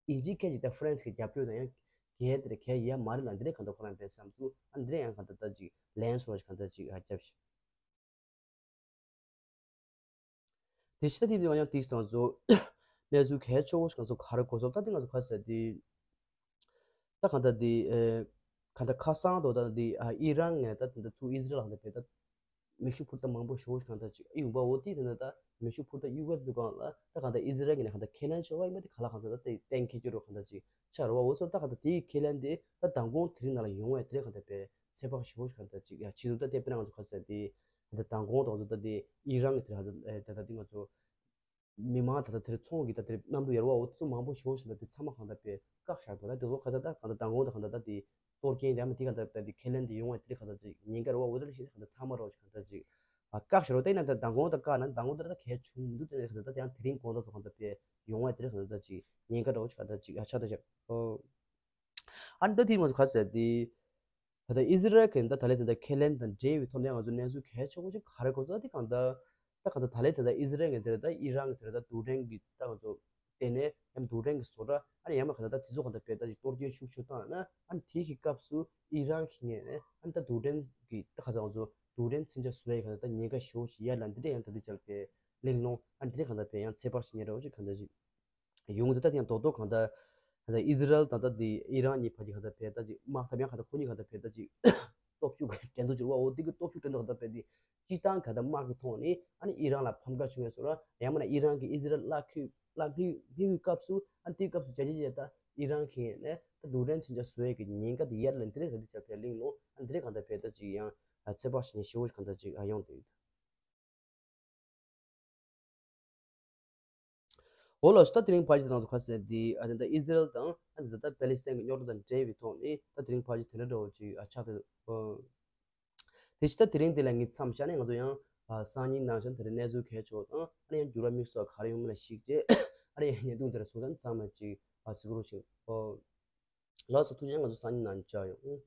ཨིན་ཇི་སྐད་ཅིག་ད་ཧྥ་རན་སི་གི་རྒྱབ་སྐྱོར་དང་ཡང་གལ་དེར་གལ་ཡ་མ་རེད་ལ། འདི་རེད་གང་ལྟར་ཁོ་རང་པའི་བསམ་ཚུལ་ཨ་འདི་རེད། ཡང་གང་ལྟར་ད་ཅིག་ལན་སོ་ཞིག་གང་ལྟར་ཅིག་ཨ་རྒྱབ་ཤིག་དེ་ཕྱི་ད་དེ་དེ་ང་ཡང་དེ་ཚང་ཚོ་གནས་ཚུལ་གལ་ཆེ་བོ་ཞིག་ང་ཚོ་ག་རེ་གོ་སོང་ད་དེ་ང་ཚོ་ག་ཟེར་དེ། ད་གང་ལྟར་འདི་ཨེ་གང་ལྟར་ཁ་སང་དོ་ད་འདི་ཨ་ཨི་རན་ངས་ད་དེ་འདྲ་ཚུར་ཨི་ཟི་རལ་ལ་གང་ལྟར་བས་ད་མེ་ཤུགས་འཕུར་མདའ་མང་པོ་ཞེ་པོ་ཞིག་གང་ལྟར་ཅིག་ཨེ་ཡོང་པ། འོ་དེ་དེ་འདྲ་ད་མེ་ཤུགས་འཕུར་མདའ་གཡུག་པ་དེ་སྒང་ལ་ད་གང་ལྟར་ཨི་ཟི་རལ་གྱི་ནས་གང་ལྟར་ཁས་ལེན་ཤོར་བ་ཡིན་པ་དེ་ག་ལ་གང་ལྟར་ད་དེ་གཏན་འཁེལ་རྒྱུ་རོ་གང་ལྟར་ཅིག་ཆགས་རོ་བ། འོ་ཚོ་ད་གང་ལྟར་དེའི་ཁས་ལེན་དེ་ད་མདང་དགོང་དེ་རིང་ནང་ལ་ཡོང་བས་དེ་རེད་གང་ལྟར་བས་ཚོད་དཔག་ཞེ་པོ་ཞིག་གང་ལྟར་ཅིག་ཡ་ཆེ་དུ་ད་དེ་དཔེར་ན་ང་ཚོ་ག་ཟེར་དེ་ད་མདང་དགོང་དང་ཚོ་ད་དེ་ཨི་རན་གྱི་དེ་གང་ལྟར་ད་ད་དེ་ང་ཚོ། མི་མང་ད་ལྟ་དེར་ཚོང་གི་ད་དེར་གནམ་གྲུ་ཡར་བ་འོ་དེ་ཚོ་མང་པོ་ཞེ་པོ་ཞིག་ད་དེ་ཚང་མ་གང་ལྟར་བས་བཀག་བཞག་འདུག་ད་དེ་ཚོ་གང་ལྟར་ད་གང་ལྟར་མདང་དགོང་ད་གང་ལྟར་ད་དེ་གཏོར་སྐྱོན་དེ་ཨ་མ་དེ་གང་ལྟར་ད་དེ་ཁས་ལེན་དེ་ཡོང་བ་དེ་གང་ལྟར་ཅིག་ཉེན་ཁ་རེད་བ། འོ་དེ་ལ་ཞིག་གང་ལྟར་ཚང་མ་རོགས་ཞིག་གང་ལྟར་ཅིག་ཨ་བཀག་བཞག་རོགས། དེ་ན་ད་མདང་དགོང་ད་བཀག་ན་མདང་དགོང་ད་ད་གལ་བྱུང་མི་འདུག་དེ་ནས་གང་ལྟར་ད་ཡང་དེ་རིང་དགོང་དག་ཚོ་གང་ལྟར་བས་ཡོང་བ་དེ་གང་ལྟར་ད་ཅིག་ཉེན་ཁ་རེད་བ་ཞིག་གང་ལྟར་ཅིག་ཨ་ཆགས་ད་ཞག་ཨོ། ཨ་ནི་ད་དེ་ང་ཚོ་ག་ཟེར་དེ། ད་ལྟ་ཨི་ཟི་རལ་གྱི་ད་ད་ལན་དེ་འདྲ་ཁས་ལེན་དང་འབྲེལ་བའི་ཐོག་ནས་ང་ཚོ་གནས་ཚུལ་གལ་ཆེ་བོ་ཅིག་ག་རེ་གོ་ཚོད་དེ་གང་ལྟར་ད་གང་ལྟར་ད་ལན་དེ་ད་ཨི་ཟི་རལ་གྱི་དེ་ད་ཨི་རན་གྱི་དེ་ད་རྡུལ་ཕྲན་གྱི་ད་ང་ཚོ་ལྟེ་གནས་ཡང་རྡུལ་ཕྲན་གྱི་བཟོ་གྲྭ་ཨ་ནི་ཡང་མ་གང་ལྟར་ད་དེ་ཚོ་གང་ལྟར་བས་ད་ཅིག་གཏོར་སྐྱོན་ཤུགས་ཆེ་བཏང་ན་ཨ་ནི་དེའི་གི་སྐབས་སུ་ཨི་རན་གྱི་ངོས་ནས་ཨ་ནི་ད་རྡུལ་ཕྲན་གྱི་ད་ག་ཚོད་ང་ཚོ་རྡུལ་ཕྲན་མཚོན་ཆ་བཟོ་ཡའི་གང་ལྟར་ད་ཉེན་ཁ་ཞེ་པོ་ཞིག་ཡོད་ལ་འདི་འདྲ་ཡང་ད་དེ་ཅལ་བས་གླེང་སློང་ཨ་ནི་དེ་འདྲ་གང་ལྟར་བས་ཡང་ཚོད་དཔག་བྱེད་མཁན་རེད་བ་ཅིག་གང་ལྟར་ཅིག་ཡོང་གི་འདུག་ད་དེ་ཡང་རྡོག་རྡོག་གང་ལྟར་ད་ལྟ་ཨི་ཟི་རལ་དང་ད་དེ་ཨི་རན་གཉིས་བར་གྱི་གང་ལྟར་བས་ད་ཅིག་དམག་འཐབ་ཡང་གང་ལྟར་ཁོ་གཉིས་གང་ལྟར་བས་ད་ཅིག་སྟོབས་ཤུགས་འགྲན་བསྡུར་བྱེད་རོགས་འོ་དེ་གི་སྟོབས་ཤུགས་འགྲན་བསྡུར་གང་ལྟར་བས་དེ་སྤྱི་བཏང་གང་ལྟར་དམག་གི་ཐོག་ནས་ཨ་ནི་ཨི་རན་ལ་ཕམ་ཁ་བྱུང་བས་སོ་ར་ཡང་མིན་ན་ཨི་རན་གྱིས་ཨི་ཟི་རལ་གླགས་འཁེལ་གླགས་འཁེལ་འཁེལ་གྱི་སྐབས་སུ་ཨ་ནི་དེའི་སྐབས་སུ་བྱས་རྗེས་ད་ཨི་རན་གྱི་ནས་ད་རྡུལ་ཕྲན་མཚོན་ཆ་བཟོ་ཡས་ཀྱི་ཉེན་ཁ་དེ་ཡར་ལ་འདི་རེད་ག་འདི་ཅག་བས་གླེང་ལོ་ཨ་ནི་འདི་རེད་གང་ལྟར་བས་ད་ཅིག་ཡང་ཚོད་དཔག་བྱེད་མཁན་ཞེ་པོ་གང་ལྟར་ཅིག་ཡོང་བསྡད་ཡོད། འོ་ལགས་སོ། ད་དེ་རིང་ཕལ་ཆེར་ང་ཚོ་ག་ཟེར་དེ་ཨ་ད་ཨི་ཟི་རལ་དང་ཨ་ད་ད་པེ་ལི་སི་ཐན་གྱི་རྙོག་དྲ་དང་འབྲེལ་བའི་ཐོག་ནས་ད་དེ་རིང་ཕལ་ཆེར་དེ་འདྲ་འདྲ་བོ་ཅིག་ཨ་ཆགས་ཏེ་འདུག་དེ་ཕྱི་ད་དེ་རིང་འདི་ལ་ངས་མཚམས་བཞག་ནས་ང་ཚོ་ཡང་ཨ་སང་ཉིན་ནང་བཞིན་དེ་རིང་གནས་ཚུལ་གལ་ཆེ་བ་དང་ཨ་ནི་ཡང་འགྱུར་བ་དམིགས་སུ་ག་རེ་ཡོང་མིན་ལ་གཞིགས་རྗེས་ཨ་ནི་ཡང་བརྙན་ཐུང་དེ་ར་སོང་ཙང་ཚང་མ་ཅིག་ཨ་གཟིགས་རོགས་ཞུ། ལགས་སོ། ཐུགས་རྗེ་ཆེ། ང་ཚོ་སང་ཉིན་ནང་མཇལ་ཡོང་།